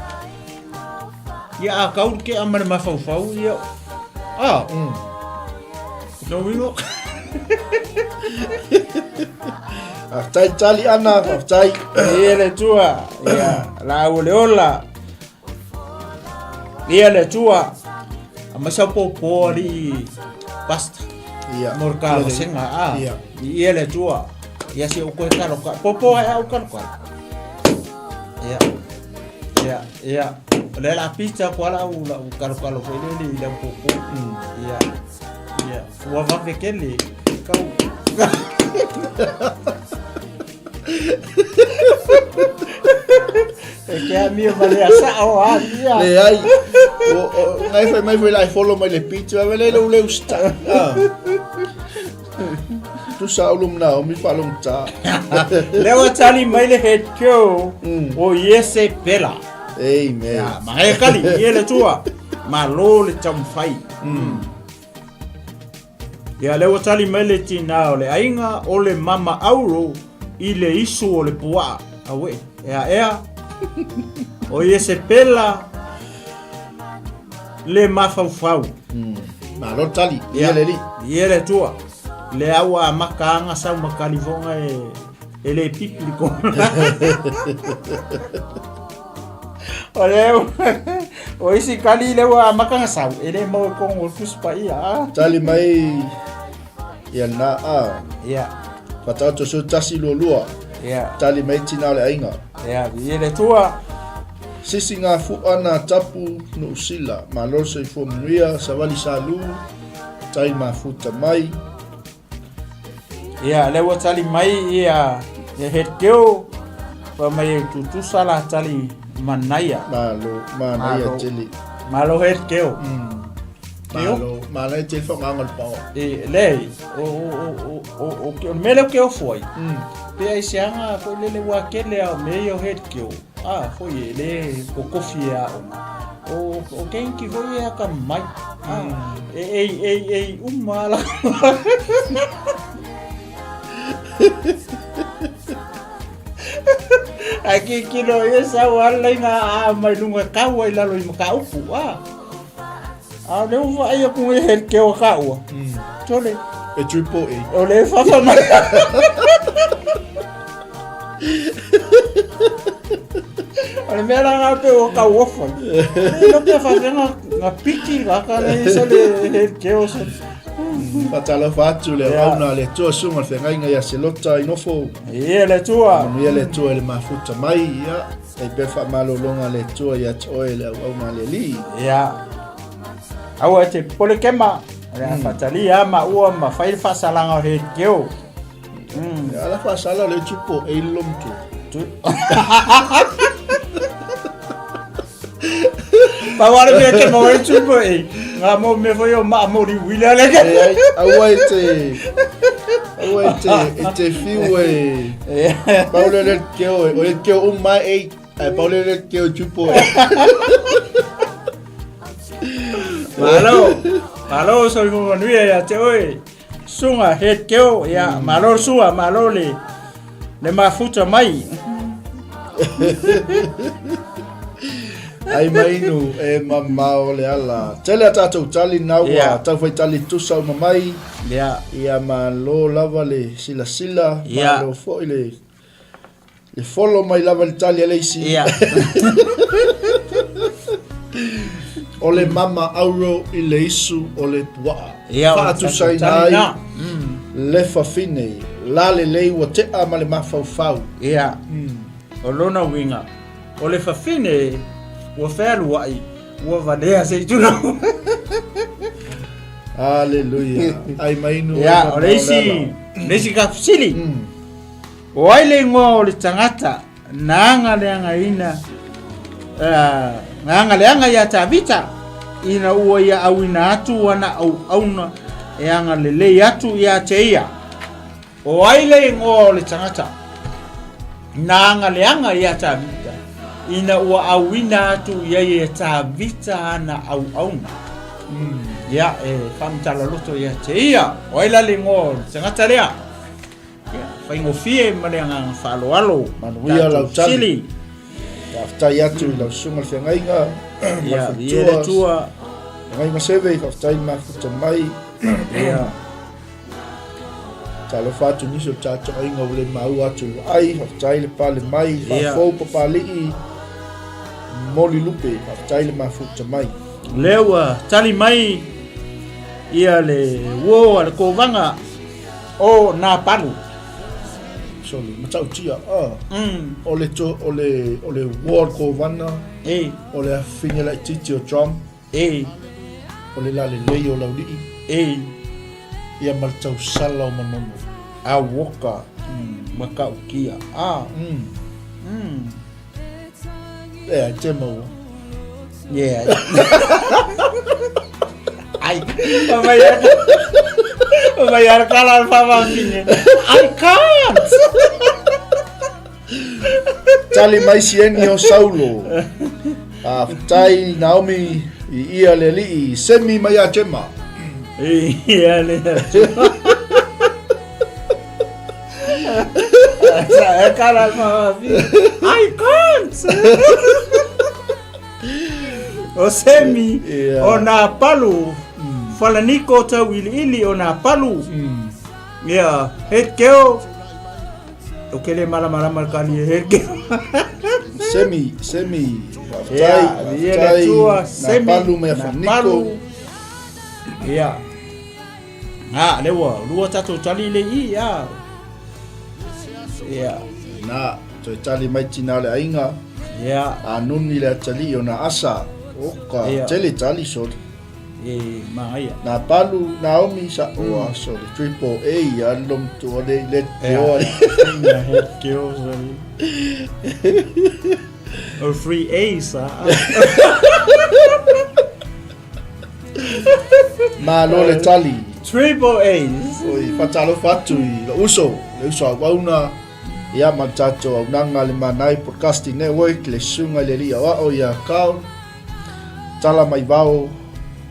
Ia a kau le kea ma le mafaufau, ia. A. No uiga. Faafetai tali ana, faafetai. Ia le Atua, ia laau o le ola. Ia le Atua, aumai sau pōpō alii pastor. Ia. Mo le kavasenga, a. Ia. Ia le Atua, ia si ou koe kalo ka. Pōpō ai au kalo kalo. Ia. Ia, ia. O le la pizza ko ala au la kalo kalo foi le le i lau pōpō. Ia. Ia. Ua vave kele. Kau. E ke amio ma le asa o a ia. Leai. Ngai fai mai foi la e follow mai le pizza, vave le lou leu sta. Ah. Tu sa ulu mna o mi falong ta. Le ua tali mai le head keo o Iese Pela. Amen. Ya, ma e kali, ie le tua. Ma lo le taumafai. Ia lea ua tali mai le tinā o le aiga o le mama auro i le isu o le puaa. Auē, ea ea, o Iesepela le mafaufau. Malo le tali, ia le alii. Ia le Atua, lea ua amata aga sau ma kalifoga e le pipi le kona. O le o isi kali le ua amata sau, e le maua i kogo o le Tusi Paia. Ah. Tali mai ia na a. Ia. Whataoto so tasi lua lua. Ia. Tali mai tina o le aiga. Ia, i le tua. Sisi ngā fuana tapu no usila. Malo le soifua manuia, savali salu, tai mafuta mai. Ia, lea ua tali mai ia le head girl, fa mai e tutusa la tali manaia. Malo, manaia Malo. tele. Malo head girl. Malo, manaia tele whakanga le pao. E, le, o, o, o, o, o, o, o le mea lea o ke ofo ai. Pe ai se aga foi lele ua kele a o mea ia o head girl. A, foi e le kokofi e aoga. O, o keiki foi e aka mai. A, e, e, e, e uma ala. Ai ki kilo e sau ala i ngā a mai lunga kau ai lalo i makaupu. A, a le uwa ai aku e he ke o ka ua. Tole. E triple E. O le whawha mai. O le mea la ngā pe o kau ofa. E no pe whawhenga ngā piki ngā ka nei sa le he ke o sa. Whatalofa atu le Ia. auauna a le Atua suga le feagaiga ia Selota i nofo. Ia le Atua. Manuia le Atua i le mafuta mai, ia. Ai pea faamalologa a le Atua ia te oe le auauna a le Alii. Ia. Aua e te popole kema. O le a whatalia ma ua ma whai le whaasalaga o he keo. Ia ala faasala o le tupo e ilo mtu. Pau ale mea ke mau e tupo e. Ngā mō me foi o maa mori wila le ke. E ai, aua e te, aua e te, e te fiu e. Pau le le keo e, o le keo uma e, ai pau le le keo tupo e. Malo, malo soifua manuia ia te oe. Suga head keo, ia, malo le suga, malo le, le mafuta mai. Ai mainu e mamao le ala. Tele a tātou tali nā ua Yeah. tau whai tali tusa uma mai. Ia, Ia malo lava le silasila, Yeah. malo foi le Le follow mai lava le tali a le isi. Ia. O le mama auro i le isu o le puaa. Ia, o le Faatusaina tali ai na. le fafine, la lelei ua tea ma le mafaufau. Ia. O lona uiga, o le fafine ua fealuai, ua valea se i tulou. Aleluia. Ai mainu e Ia, mama o le o isi, le ala. le isi kafesili. O ai le igoa o le tagata na agaleagaina, na agaleaga iā Tavita ina ua ia auina atu ana auauna e agalelei atu iā te ia? O ai le igoa o le tagata na agaleaga iā Tavita ina ua auina atu i ai e Tavita ana auauna? Ia, e faamatala loto iā te ia. O ai la le igoa o le tagata lea? Ia, Faigofie ma le agaga faaaloalo. Manuia lau tali. Faafetai atu i lau susuga le feagaiga ma le faletua. Le tua. Feagaiga Seve, faafetai le mafuta mai. Ia. Talofa atu nisi o tatou aiga ua le maua atu i vaai, faafetai le pale mai, faafou Papalii, moli lupe, faafetai le mafuta mai. Lea ua tali mai ia le uo a le kovaga o Napalu. Sorry, matautia. Ah. O le to, o le o le uo a le kovana. E. O le afine laitiiti o drum. E. O le lalelei o Laulii. E. Ia ma le tausala o Manono. Auoka. Matautia. Ah. Ea, te maua. Yeah. Ai, vai vai ar kala fa I can't. Tali mai sieni o Saulo. A fatai Naomi i ia le alii semi mai a Jema. Ia le. E kala fa I can't. O semi Yeah. o nā palu. Falaniko tau iliili o nā palu. Ia, he keo. O ke le malamalama le kali e he keo. Semi, semi. Faafetai, Ia, ia le faafetai. tua, Nā semi, palu mai a nā Falaniko. palu. Ia. A, le ua, lua tatou tali le i, a. Ia. Na, toe tali mai tina o le aiga. Ia. A nuni le atalii o na asa. Oka, Ia. tele tali soli. E, magaia. Na palu Naomi sa oa soli. Triple A, a lom tu o le le te oa. Ina he keo soli. O free A sa. Malo le tali. Triple A's. Oi, whatalofa atu i lo uso, le uso au auna, ia ma le tatou aunaga le Manai Podcasting Network, le susuga i le alii aoao ia Carl, tala mai vao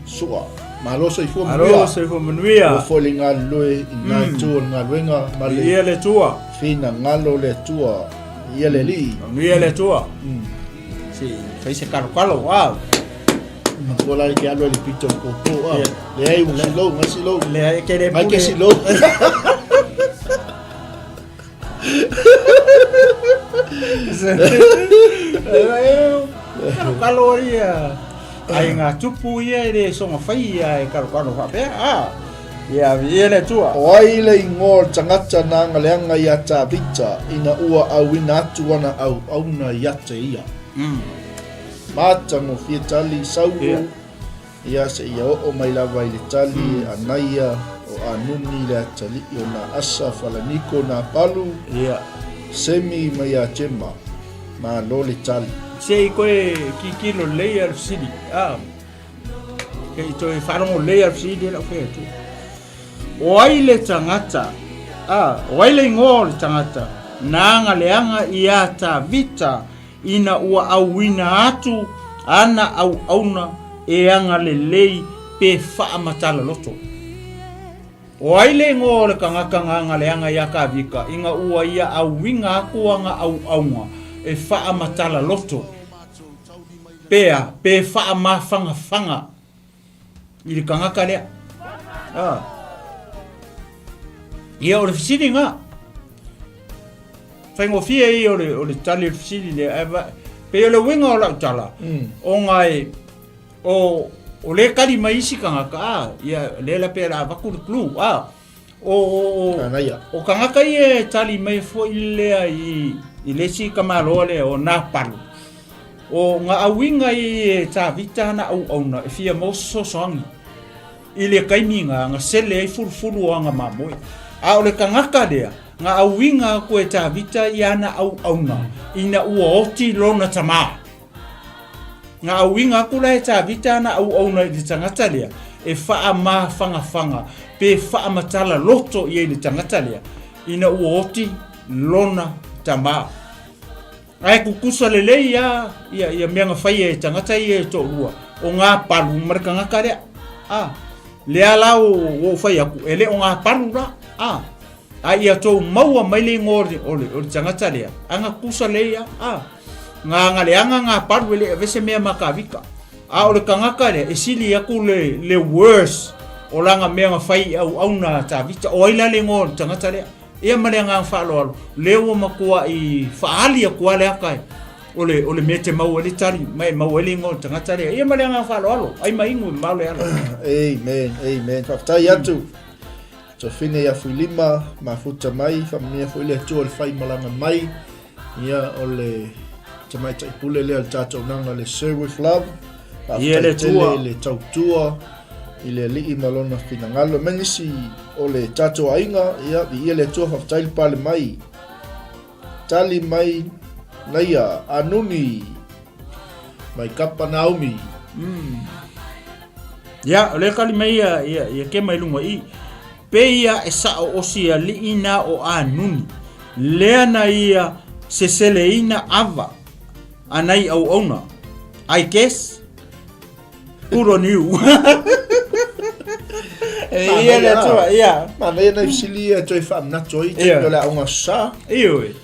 sua. Malo soifua manuia. Malo soifua manuia. Ua foi le galulue i ngā itu o le galuega ma le Ia le Atua. finagalo le Atua. Ia le alii. Manuia le Atua. Se fai se kalokalo. Wow. Matua la ke alu ai le pito o le pōpō a. Leai ua silou, ngai silou. Leai ke le Ngai ke pule. silou. Kalokalo ia. Ai ngā tupu ia e le songa whai ia e kalokalo whapea. Ah. Ia, ia le tua. O ai le ingoa o le tagata na agaleaga iā Tavita ina ua auina atu ana auauna ia te ia? Matagofie tali Saulo, ia seia oo mai lava i le tali e Anaia o Anuni le atalii o na Asa Falaniko na Palu, Semi mai ia Jema, malo le tali. Se i koe kikilo lelei a le fesili. Ah. Ke i toe faalogo lelei a le fesili lau fai atu. O ai le tagata, ah, o ai le igoa o le tagata na agaleaga iā Tavita ina ua auina atu ana auauna e agalelei pe faamatala loto. O ai le igoa o le kangaka na agaleaga iā Tavita ina ua ia auina atu ana auauna e faamatala loto pea pe faamafagafaga i le kangaka lea. Ah. Ia o le fesili nga. Faigofie ia o le, o le tali o le fesili lea. Ae va, pei o le uiga o lau tala, ona e, o, o le kali mai isi kangaka, ah, ia, lea la pei o le a avatu le clue, ah, o, o, o, Kanaia. o kangaka ia e tali mai foi lea i, i le isi tamaloa lea o Napalu. O nga auiga ia e Tavita ana auauna e fia maua se fesoasoani i le taimi nga na sele ai fulufulu o ana mamoe. A o le tagata lea, nga auiga aku e Tavita i ana auauna ina ua oti lona tama. Nga auiga aku la e Tavita ana auauna i le tagata lea e faamafagafaga pe faamatala loto i ai le tagata lea ina ua oti lona tama. Ae kukusa lelei a ia ia mea na faia e tagata ia e toalua o ngā palu ma le tagata lea. A lea la o o fai atu e le o ngā palu la. A A ia tou maua mai le igoa o le, o le tagata lea, aga kusa lei a, a. Nga nga leaga nga palu e le avese mea ma Tavita. A o le tagata lea, e sili aku le, le worse o lana mea na fai i auauna a Tavita. O ai la le igoa o le tagata lea? Ia ma le agaga faaaloalo, lea ua matuai faaali atu lava le ata e, o le, o le mea e te maua ai le tali, ma e maua ai le igoa o le tagata lea. Ia ma le agaga faaaloalo, ai ma inu e mamao le ala. Amen, amen. Faafetai atu. Tofine ia Fuilima, mafuta mai, faamanuia foi le Atua i le faimalaga mai. Ia, o le tamaitai pule lea o le tatou naga le Serve with Love. Ia le Faafetai tele Atua. i le tautua i le Alii ma lona finagalo. Ma nisi o le tatou aiga, ia, viia le Atua, faafetai le pale mai. Tali mai naia Anuni mai Kapanaumi. Ia, o lea tali mai ia, ia, ia kema i luga i. Pe ia e sa'o osi ali'i na o Anuni, lea na ia seseleina ava a nai auauna. I guess, good on you. E ia le Atua, ia. Manaia nai fesili ia e toe faamanatu ai taimi o le aoga sa. Ioe.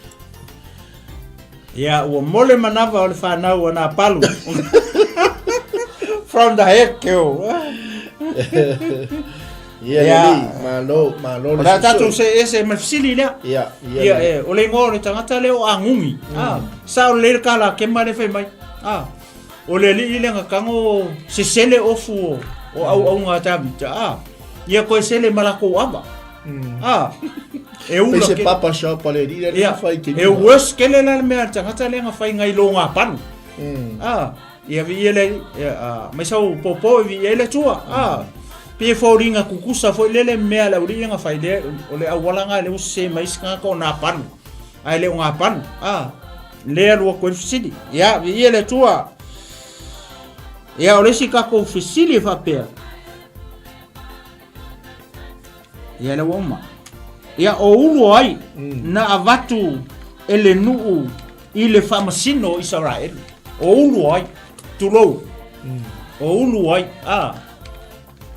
Ia, ua mole manava o le fanau a nā palu. From the head keo. Ia, Ia. lelei, malo, malo O le le a tatou susue. se ese ma le fesili lea. Ia, ia, Ia, lelei. e, o le igoa o le tagata lea o Agugi. Ah, sao lelei le kala kema le fai mai. Ah, o le alii lea na tago sesele ofu o, o auauga a Tavita. Ah, ia koe sele ma lakou ava. Ah, e ula Pei se ke- papa shop a le alii lea Ia, na fai ke e worse kele la le mea a le tagata lea na fai ngai lo ngā palu. Ah, ia vi ia le, ia, ah, mai sau pōpō i vi ia le tua. Ah, pe foliga kukusa foi lele mea le aualii na fai lea, o le auala ngā le ua sese mai isi tagata o nā palu. Ae le o ngā palu. Ah, lea lua koe le fesili. Ia, vi ia le tua. Ia, o le isi tatou fesili e faapea. Ia le ua uma. Ia o ulu ai na avatu e le nuu i le faamasino o Isaraelu. O ulu ai, tulou. O ulu ai, a,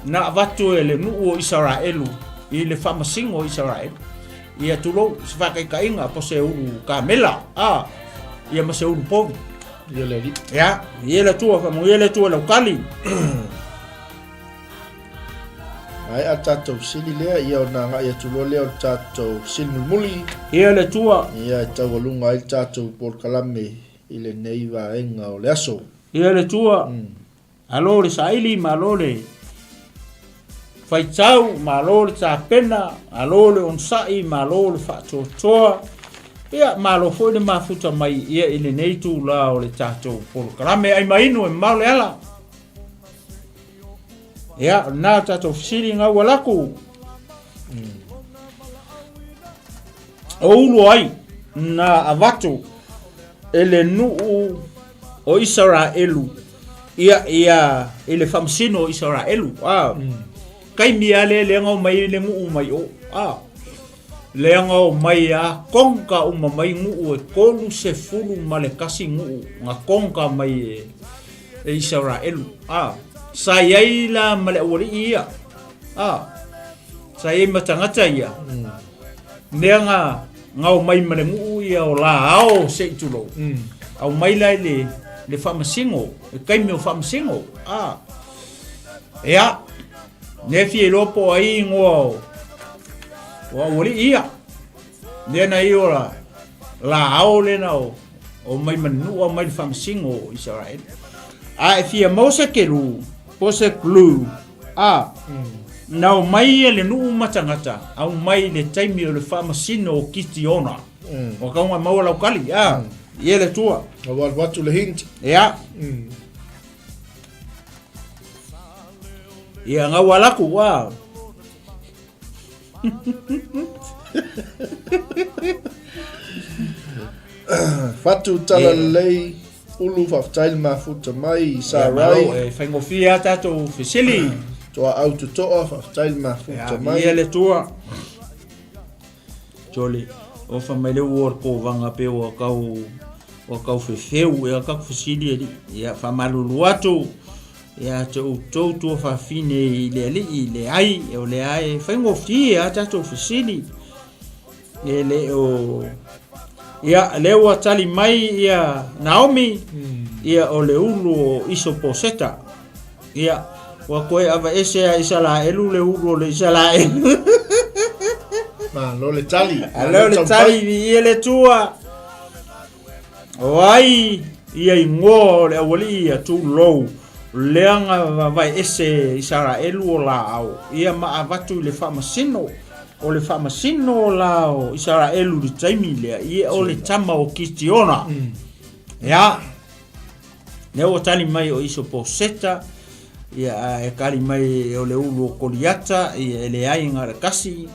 na avatu e le nuu o Isaraelu i le faamasino o Isaraelu. Ia tulou, se faataitaiga po se ulu kamela, a, ia ma se ulu povi. Ia le alii. Ia, ia le Atua, faamanuia le Atua i lau tali. Maea le tatou fesili lea, ia ona agai atu loa lea o le tatou fesili mulimuli. Ia le Atua. Ia e taualuga ai le tatou polokalame i lenei vaega o le aso. Ia le Atua. Malo le saili, malo le faitau, malo le tapena, malo le onosai, malo le faatoatoa. Ia, malo foi le mafuta mai ia i lenei itula o le tatou polokalame. Ai ma inu e mamao le ala. Ia, o lena o tatou fesili ngau alaku. O ulu ai na avatu e le nuu o Isaraelu ia ia i le faamasino o Isaraelu. Ah. Kaimi a le le ngau mai le nuu mai o. Ah. Le ngau mai a konka uma mai nuu e 31 nuu nga konka mai e e Isaraelu. A, sa i ai la ma le aualii ia. A, sa i ai ma tagata ia. Mea nga ngao mai ma le nuu ia o la ao se i tulou. Au mai la i le, le faamasino, le taimi o faamasino. A, ea, ne fia iloa po o ai ingoa o, o aualii ia. Lea na i o la, la ao lena o, o mai manua mai le faamasino o Isaraelu. A e fia maua se kelu, po se clue, a, na o mai ia le nuu ma tagata, au mai le taimi o le faamasino o Kitiona. O kaunga maua lau kali, a, ia le tua. Na ua atu le hint. Ia. Ia ngau alaku, a. Whatu talalelei, ulu faafetai le mafuta mai i Sarai. E faigofie a tatou fesili. Toa au tutoa, faafetai le mafuta mai. Ia le tua. Jolly. Ofa mai le ua o le kovanga pe ua kau ua kau fefeu e ka fesili ali. Ia faamalulu atu. Ia te outou tuafafine i le Alii, leai, o lea e faigofie a tatou fesili. E le o ia lea ua tali mai ia Naomi ia o le ulu o Isoposeta. Ia ua koe aveese a Isalaelu le ulu o le Isalaelu. Malo le tali. Malo le tali i le tua. O ai ia igoa o le aualii ia tulou leaga vavaeese Isaraelu o laau ia ma avatu i le faamasino o le faamasino o la o Isaraelu i le taimi lea ia o le tama o Kitiona. Ia lea ua tali mai o Isoposeta ia ae tali mai o le ulu o Koliata ia e leai na o le tasi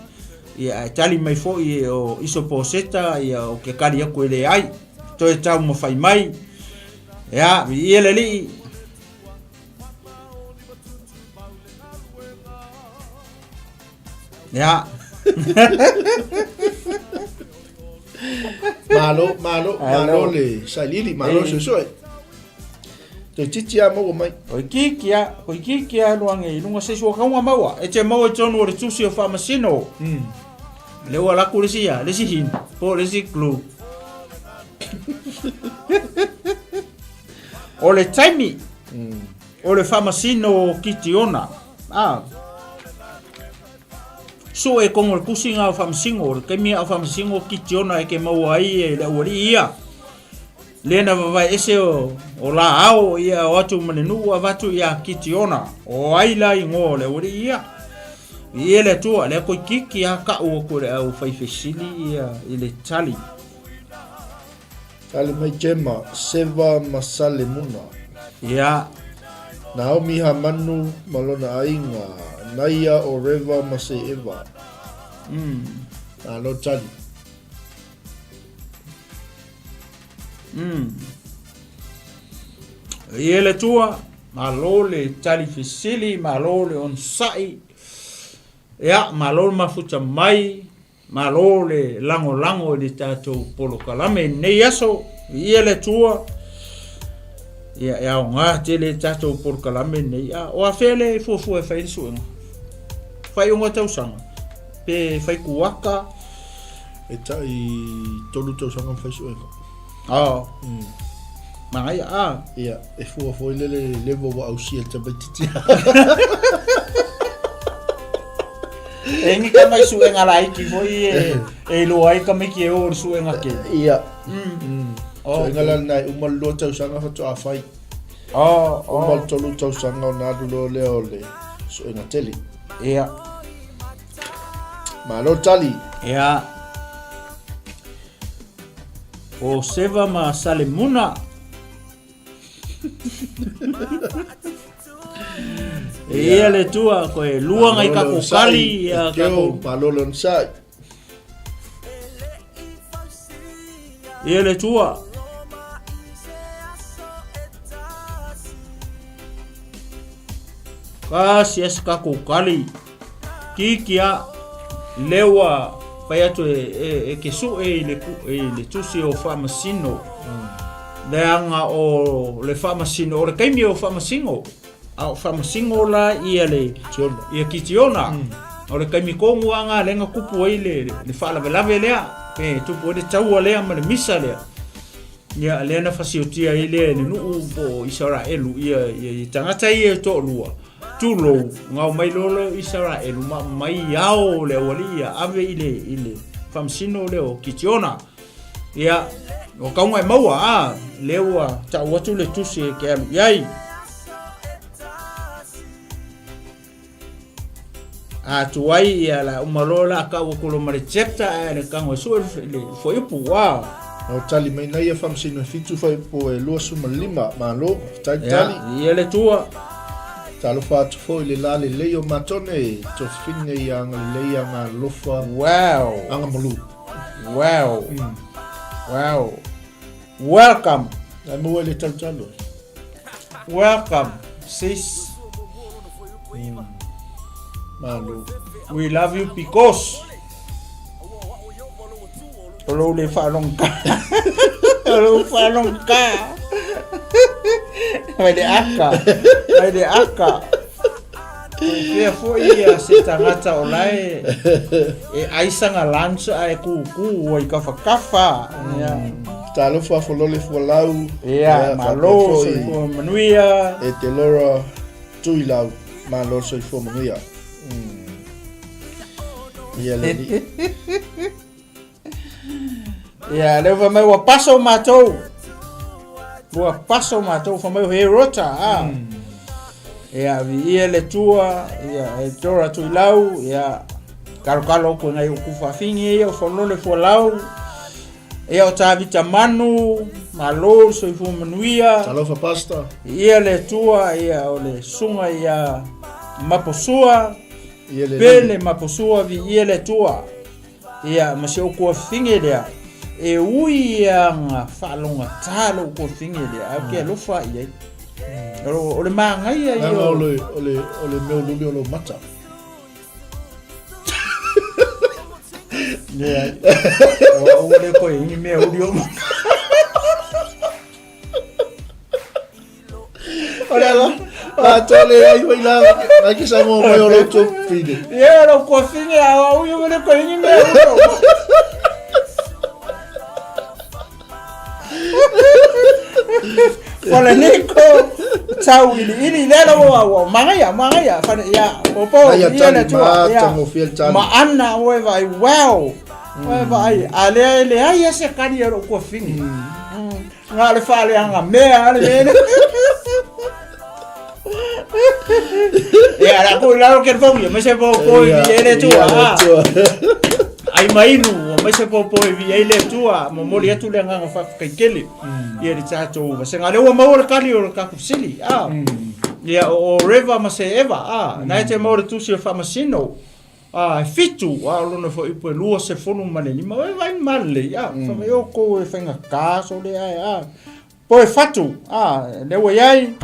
ia ae tali mai foi o Isoposeta ia o ke kali aku e leai toe taumafai mai ia viia le Alii. Ia. Malo, malo, malo le sailiili, malo le suesue. Toeitiiti lava maua mai. Toeitiiti lava, toeitiiti lava alu ane i luga se isi ua tauga maua. E te maua i totonu o le tusi o Faamasino. Lea ua alu atu le isi ia, le isi hint, po o le isi clue. O le taimi o le Faamasino o Kitiona, a, Sue kongo le tusi nga o Faamasino, o le taimi a o Faamasino o Kitiona e ke maua ai e le aualii ia. Lea na vavae ese o, o la ao ia o atu ma le nuu avatu ia Kitiona. O ai la igoa o le aualii ia. I le Atua, lea toeitiiti a ka'u atu e le au fai fesili ia i le tali. Tali mai Jema, Seva ma Salemuna. Ia. Naomi Hamanu ma lona aiga, Naia o Reva ma Seeva. Malo tali. Ia le Atua, malo le tali fesili, malo le onosai. Ia, malo le mafuta mai, malo le lagolago i le tatou polokalame i lenei aso. Viia le Atua. Ia, e aoga tele le tatou polokalame lenei. A, o afea le fuafua e fai le suega? Faaiuga tausaga? Pe fai kuaka? E tai tolu tausaga ma fai suega. Oh. Manaia, a. Ia, e fua foi lele level ua ausia e le tamaitiiti. E ni ka mai suega laiti foi e, e iloa ai tamaiti e o le suega tele. Ia. Oh, Suega la lena e uma le lua tausaga faatoa fai. Oh, Uma oh. le tolu tausaga ona alu loa lea o le suega tele. Ia. Malo tali. Ia. O Seva ma Salemuna. E ia le tua, koe lua ngai kako kali, ia kako... Malo le onosai. Ia le tua. Kasi as kako kali. Kikia lewa fai atu e, e, e ke suʻe i le, i le tusi o Faamasino. Leaga o le Faamasino, o le taimi o Faamasino, a o Faamasino la ia le Tiona. ia Kitiona. O le taimi tonu lava lena lea na tupu ai le, le faalavelave lea, pe tupu ai le taua lea ma le misa lea. Ia, lea na fasiotia ai lea e le nuu po o Isaraelu ia, ia, ia tagata ia e toalua. Tulou, gao mai loa lea o Isaraelu ma mai ao le aualii ia ave i le, i le faamasino lea o Kitiona. Ia, o kauga e maua, a, lea ua tau atu le tusi e ke alu i ai. A tuai ia la uma loa la kau aku lo ma le chapter ae le kago e sue le fuaiupu, a. Na o tali mai nei ia faamasino e fitu fuaiupu e 25, malo, faafetai tali. Ia le tua. Talofa atu foi i le la lelei o Matone, tofine ia agalelei aga alofa. Wow. Aga malu. Wow. Wow. Welcome. Ai maua i le talutalu. Welcome, sis. Malo. We love you because o lou le faalogogā. O lou faalogogā. Mai le aka. Mai le aka. Po o fea foi ia se tagata o la e e ai sana lunch ae kūkū ai kafakafa. Ia. Talofa folole fualau. Ia, malo soifua manuia. E te Laura Tuilau, malo soifua manuia. Ia le alii. Ia, lea fai mai ua paso matou. Ua paso matou, fai mai o he rota. Ah. Ia, viia le Atua, ia, e Dora Tuilau, ia, kalokalo koe ngai o kufafini ia, o folole fualau. Ia, o Tavita Manu, malo le soifua manuia. Talofa Pastor. Ia le Atua, ia, o le susuga ia Maposua, Pele Maposua, viia le Atua. Ia, ma si ou tuafafine lea, e ui ia na faalogata lou tuafafine lea, ae ou te alofa i ai. O le manaia ia. O le, o le, o le mea luli o lou mata. Ia, o le koe ini mea uli o mata. O le ala, la tole ai foi la, la ke sa mo mai o lou tuafafine. Ia, lou tuafafine, a o ui o le koe ini mea uli o mata. Falaniko tau ili ili le la ua ua magaia magaia fana ia popo ia le tua ia ma ana ua vai wow ua vai a le le ai se kari o ko fini nga le fale anga mea le mele Ia, la ku la ke fo ia, me se po po i ele tua. Ai mainu, me se po po i ele tua, mo moli atu le nganga fa kai kele. Ia le tatou vasenga le ua maua le kali o le tatou fesili. Ah. Ia o Reva ma se Eva, ah, na e te maua le tusi o Faamasino. Ah, e fitu, ah, o lona foi ipu e 25, e vai malelei, ah, fa mai o kou e faigata so le ae, ah. Po e fatu, ah, le ua iai,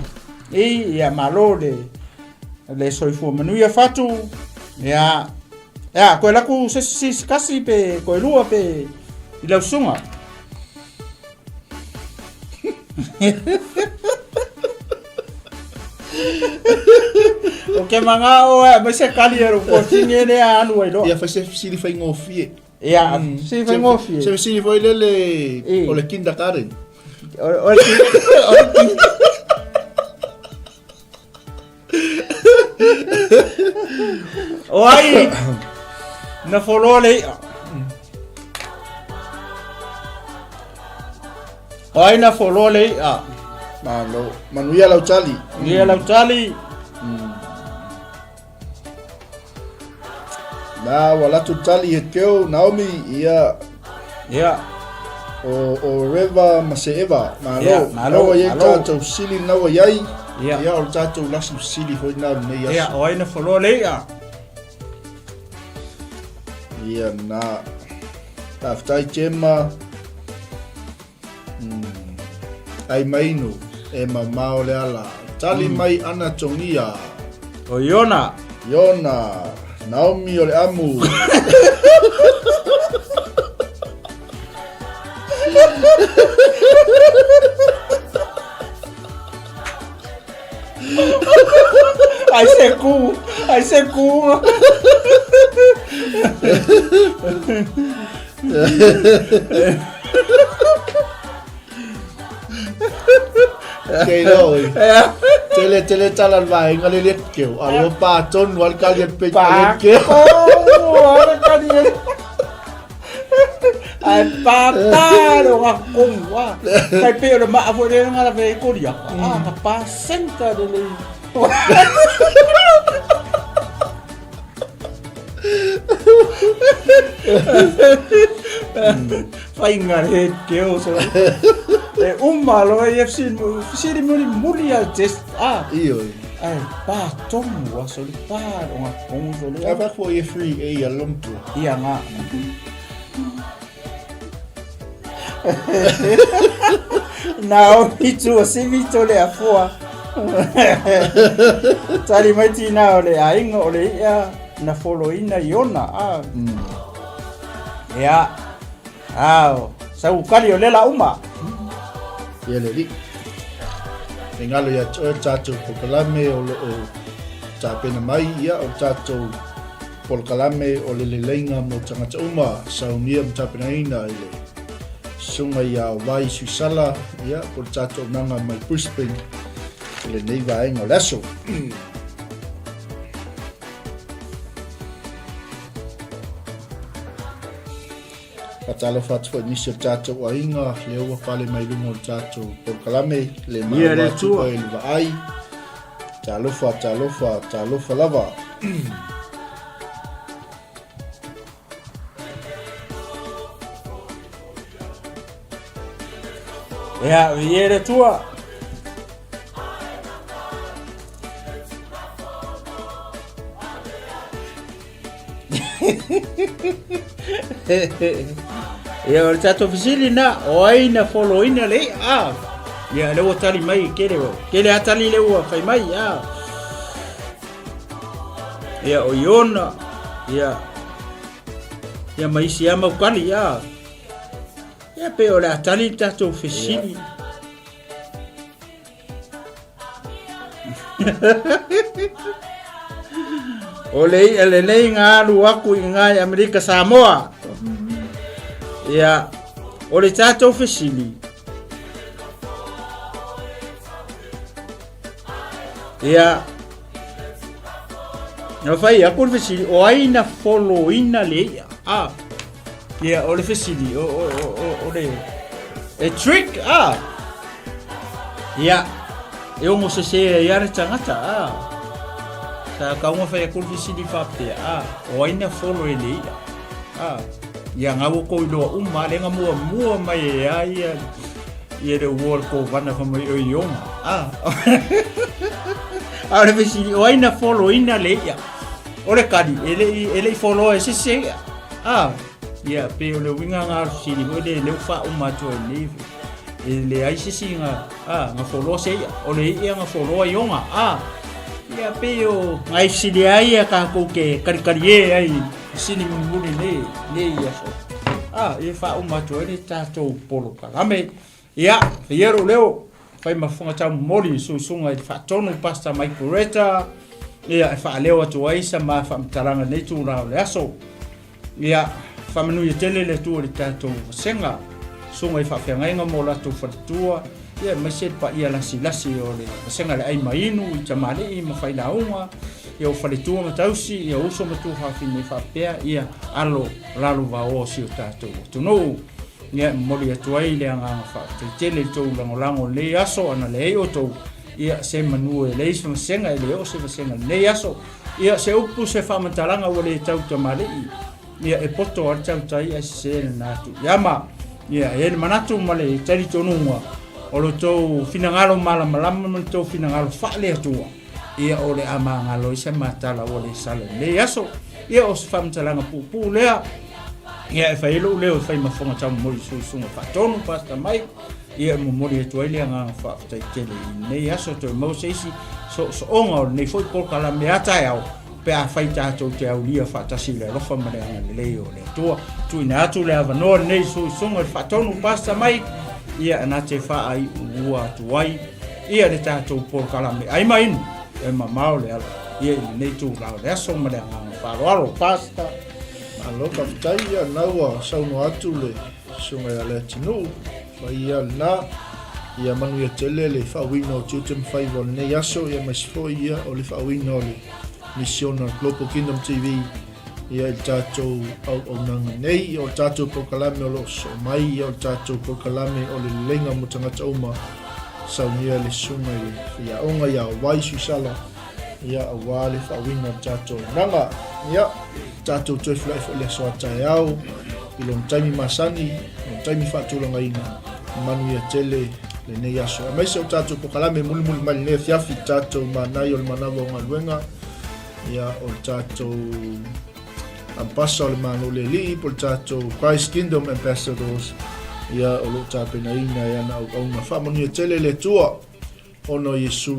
i, ia malo le, le soifua manuia fatu, ia, ia, koe laku se si se kasi pe koe lua pe i lau susuga. O ke mangao e, mai se kali e ro fini le a alu ai loa. Ia fai se fesili faigofie. Ia, fesili faigofie. Se fesili foi lele o le kindergarten. O le O ai na foloa le i'a. O ai na foloa le i'a. Malo. Manuia lau tali. Manuia lau tali. Na ua latu tali he keo Naomi ia ia o o Reva ma se Eva malo yeah, malo naua iai malo. tatou sili naua iai Ia. ia o le tatou lasi sili foi na lenei aso Ia, o ai na foloa le i'a. Ia na faafetai Gemma Ai mainu, e mamao le ala. Tali mai ana tongia. O Iona. Iona, Naomi o le amu. Ai se ku, ai se ku. Kei roi. Tele tele tala le vaega le le keu. A ua pa tonu al kali al pe le keu. Ala kali al. Ai pa pa lo ga kong wa. Kai pe o le maa fo le nga la ve ko ria. Ah ka pa senta le le. Faiga le keo so. E uma loa i FC fesili muli muli a test a. Ioe. Ai pa tomu a so le pa o nga kongo so le. A fa fo e free e ia lomtu. Ia nga. Na o fitu o sivi to le afua. Tali mai tina o le aiga o le ia na foloina i ona. A. Ia. Ao. Sau kali o lela uma. Ia le alii. E ngalo ia te oe tatou polokalame o lo o. tapena mai, ia, o le tatou polokalame o le leleiga mo tagata uma, saunia ma tapenaina i le susuga ia Vai Suisala, ia, po le tatou auaunaga mai Brisbane i lenei vaega o le aso. Faatalofa atu foi i nisi o tatou aiga lea ua pale mai luga o le tatou polokalame le Ia, maua le atu Atua. oe le vaai. Talofa, talofa, talofa lava. Ia, ia le Atua. Ia, o le tatou fesili na, o ai na foloina le i'a? Ah. Ia, lea ua tali mai kele, kele a tali lea ua fai mai. Ah. Ia, o Iona, ia, ia ma isi a mau kali, ah. Ia, pe o le a tali le tatou fesili. Yeah. O le i'a lelei nga alu aku i ngai Amerika Samoa. Ia, o le tatou fesili. Ia, na fai aku le fesili, o ai na foloina le i'a? Ah. Ia, o le fesili, o, o, o, o, o le... E trick, ah! Ia, e ogo sese ai a le tagata, a. Sa kauga fai atu le fesili faapea, a, o ai na folo e le i'a? A, ia ngau o kou iloa uma, le nga muamua mai e a ia, ia le ua o le kovana fa mai o ionga, a. A o le fesili, o ai na foloina le i'a? O le kali, e le i, e le i foloa e se se i'a, a. Ia, pe o le uiga nga o le fesili foi le leu faauma atu ai nei, E leai se isi nga, a, nga foloa se i'a, o le i'a nga foloa ioga, a. Ia pei o ngai fesili ai ia tatou ke kalikali e ai fesili mulimuli nei, nei aso. A, e faauma atu ai le tatou polokalame. Ia, ia lou leo, fai ma fofoga taumomoli i susuga i le faatonu Pastor Mike Bureta, ia e faaleo atu ai sa ma faamatalaga i lenei itula o le aso. Ia, faamanuia tele le Atua i le tatou vasega, susuga i faafeagaiga ma o latou faletua, ia aemaise le paia lasilasi o le vasega le ai ma inu i tamalii ma failauga, ia o faletua ma tausi, ia uso ma tuafafine faapea, ia alo lalo vaoa o si o tatou atunuu. Ia, e momoli atu ai le agaga faafetai tele i le tou lagolago i lenei aso, ana leai outou, ia se manu e leai se vasega, e le oo se vasega i lenei aso. Ia, se upu, se faamatalaga ua le tau tamalii, ia, e poto lava le tautai ae sese lena atu i ama. Ia, e i ai le manatu ma le talitonuga o lo outou finagalo malamalama ma lo outou finagalo faale-Atua, ia, o le a magalo ai se matala ua le sala i lenei aso. Ia, o se faamatalaga puupuu lea, ia, e fai ai lou leo e fai ma fofoga taumomoli i susuga faatonu, Pastor Mike. Ia e momoli atu ai le agaga faafetai tele i lenei aso toe maua se isi soosooga o lenei foi polokalame a taeao pe afai tatou te aulia faatasi i le alofa ma le agalelei o le Atua. Tuuina atu le avanoa lenei i suisuga i le faatonu Pastor Mike, ia na te faaiuua atu ai ia le tatou polokalame ai ma inu e mamao le ala ia i lenei itula o le aso ma le agaga faaaloalo Pastor. Malo faafetai, ia na ua saunoa atu le Susuga ia Leatinuu, fai ia lena, ia manuia tele le faauiina o tiute ma faiva o lenei aso, ia aemaise foi ia o le faauiina o le misiona o le Global Kingdom TV ia i le tatou auaunaga nei. Ia o le tatou polokalame o lo o sosoo mai, ia o le tatou polokalame o le leleiga mo tagata uma, saunia le susuga i le faiaoga ia Wai Suisala, ia aua le faauiina o le tatou auaunaga. Ia, tatou toe feiloai foi i le aso a taeao i lona taimi masani, lona taimi faatulagaina, manuia tele lenei aso. Aemaise o tatou polokalame mulimuli mai lenei afiafi, tatou manai o le manava o galuega, ia o le tatou ambasa o le Malo le Alii, po o le tatou Christ Kingdom Ambassadors, ia o lo o tapenaina e ana auauna. Faamanuia tele le Atua ona o Iesu.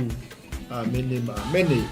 Amene ma amene.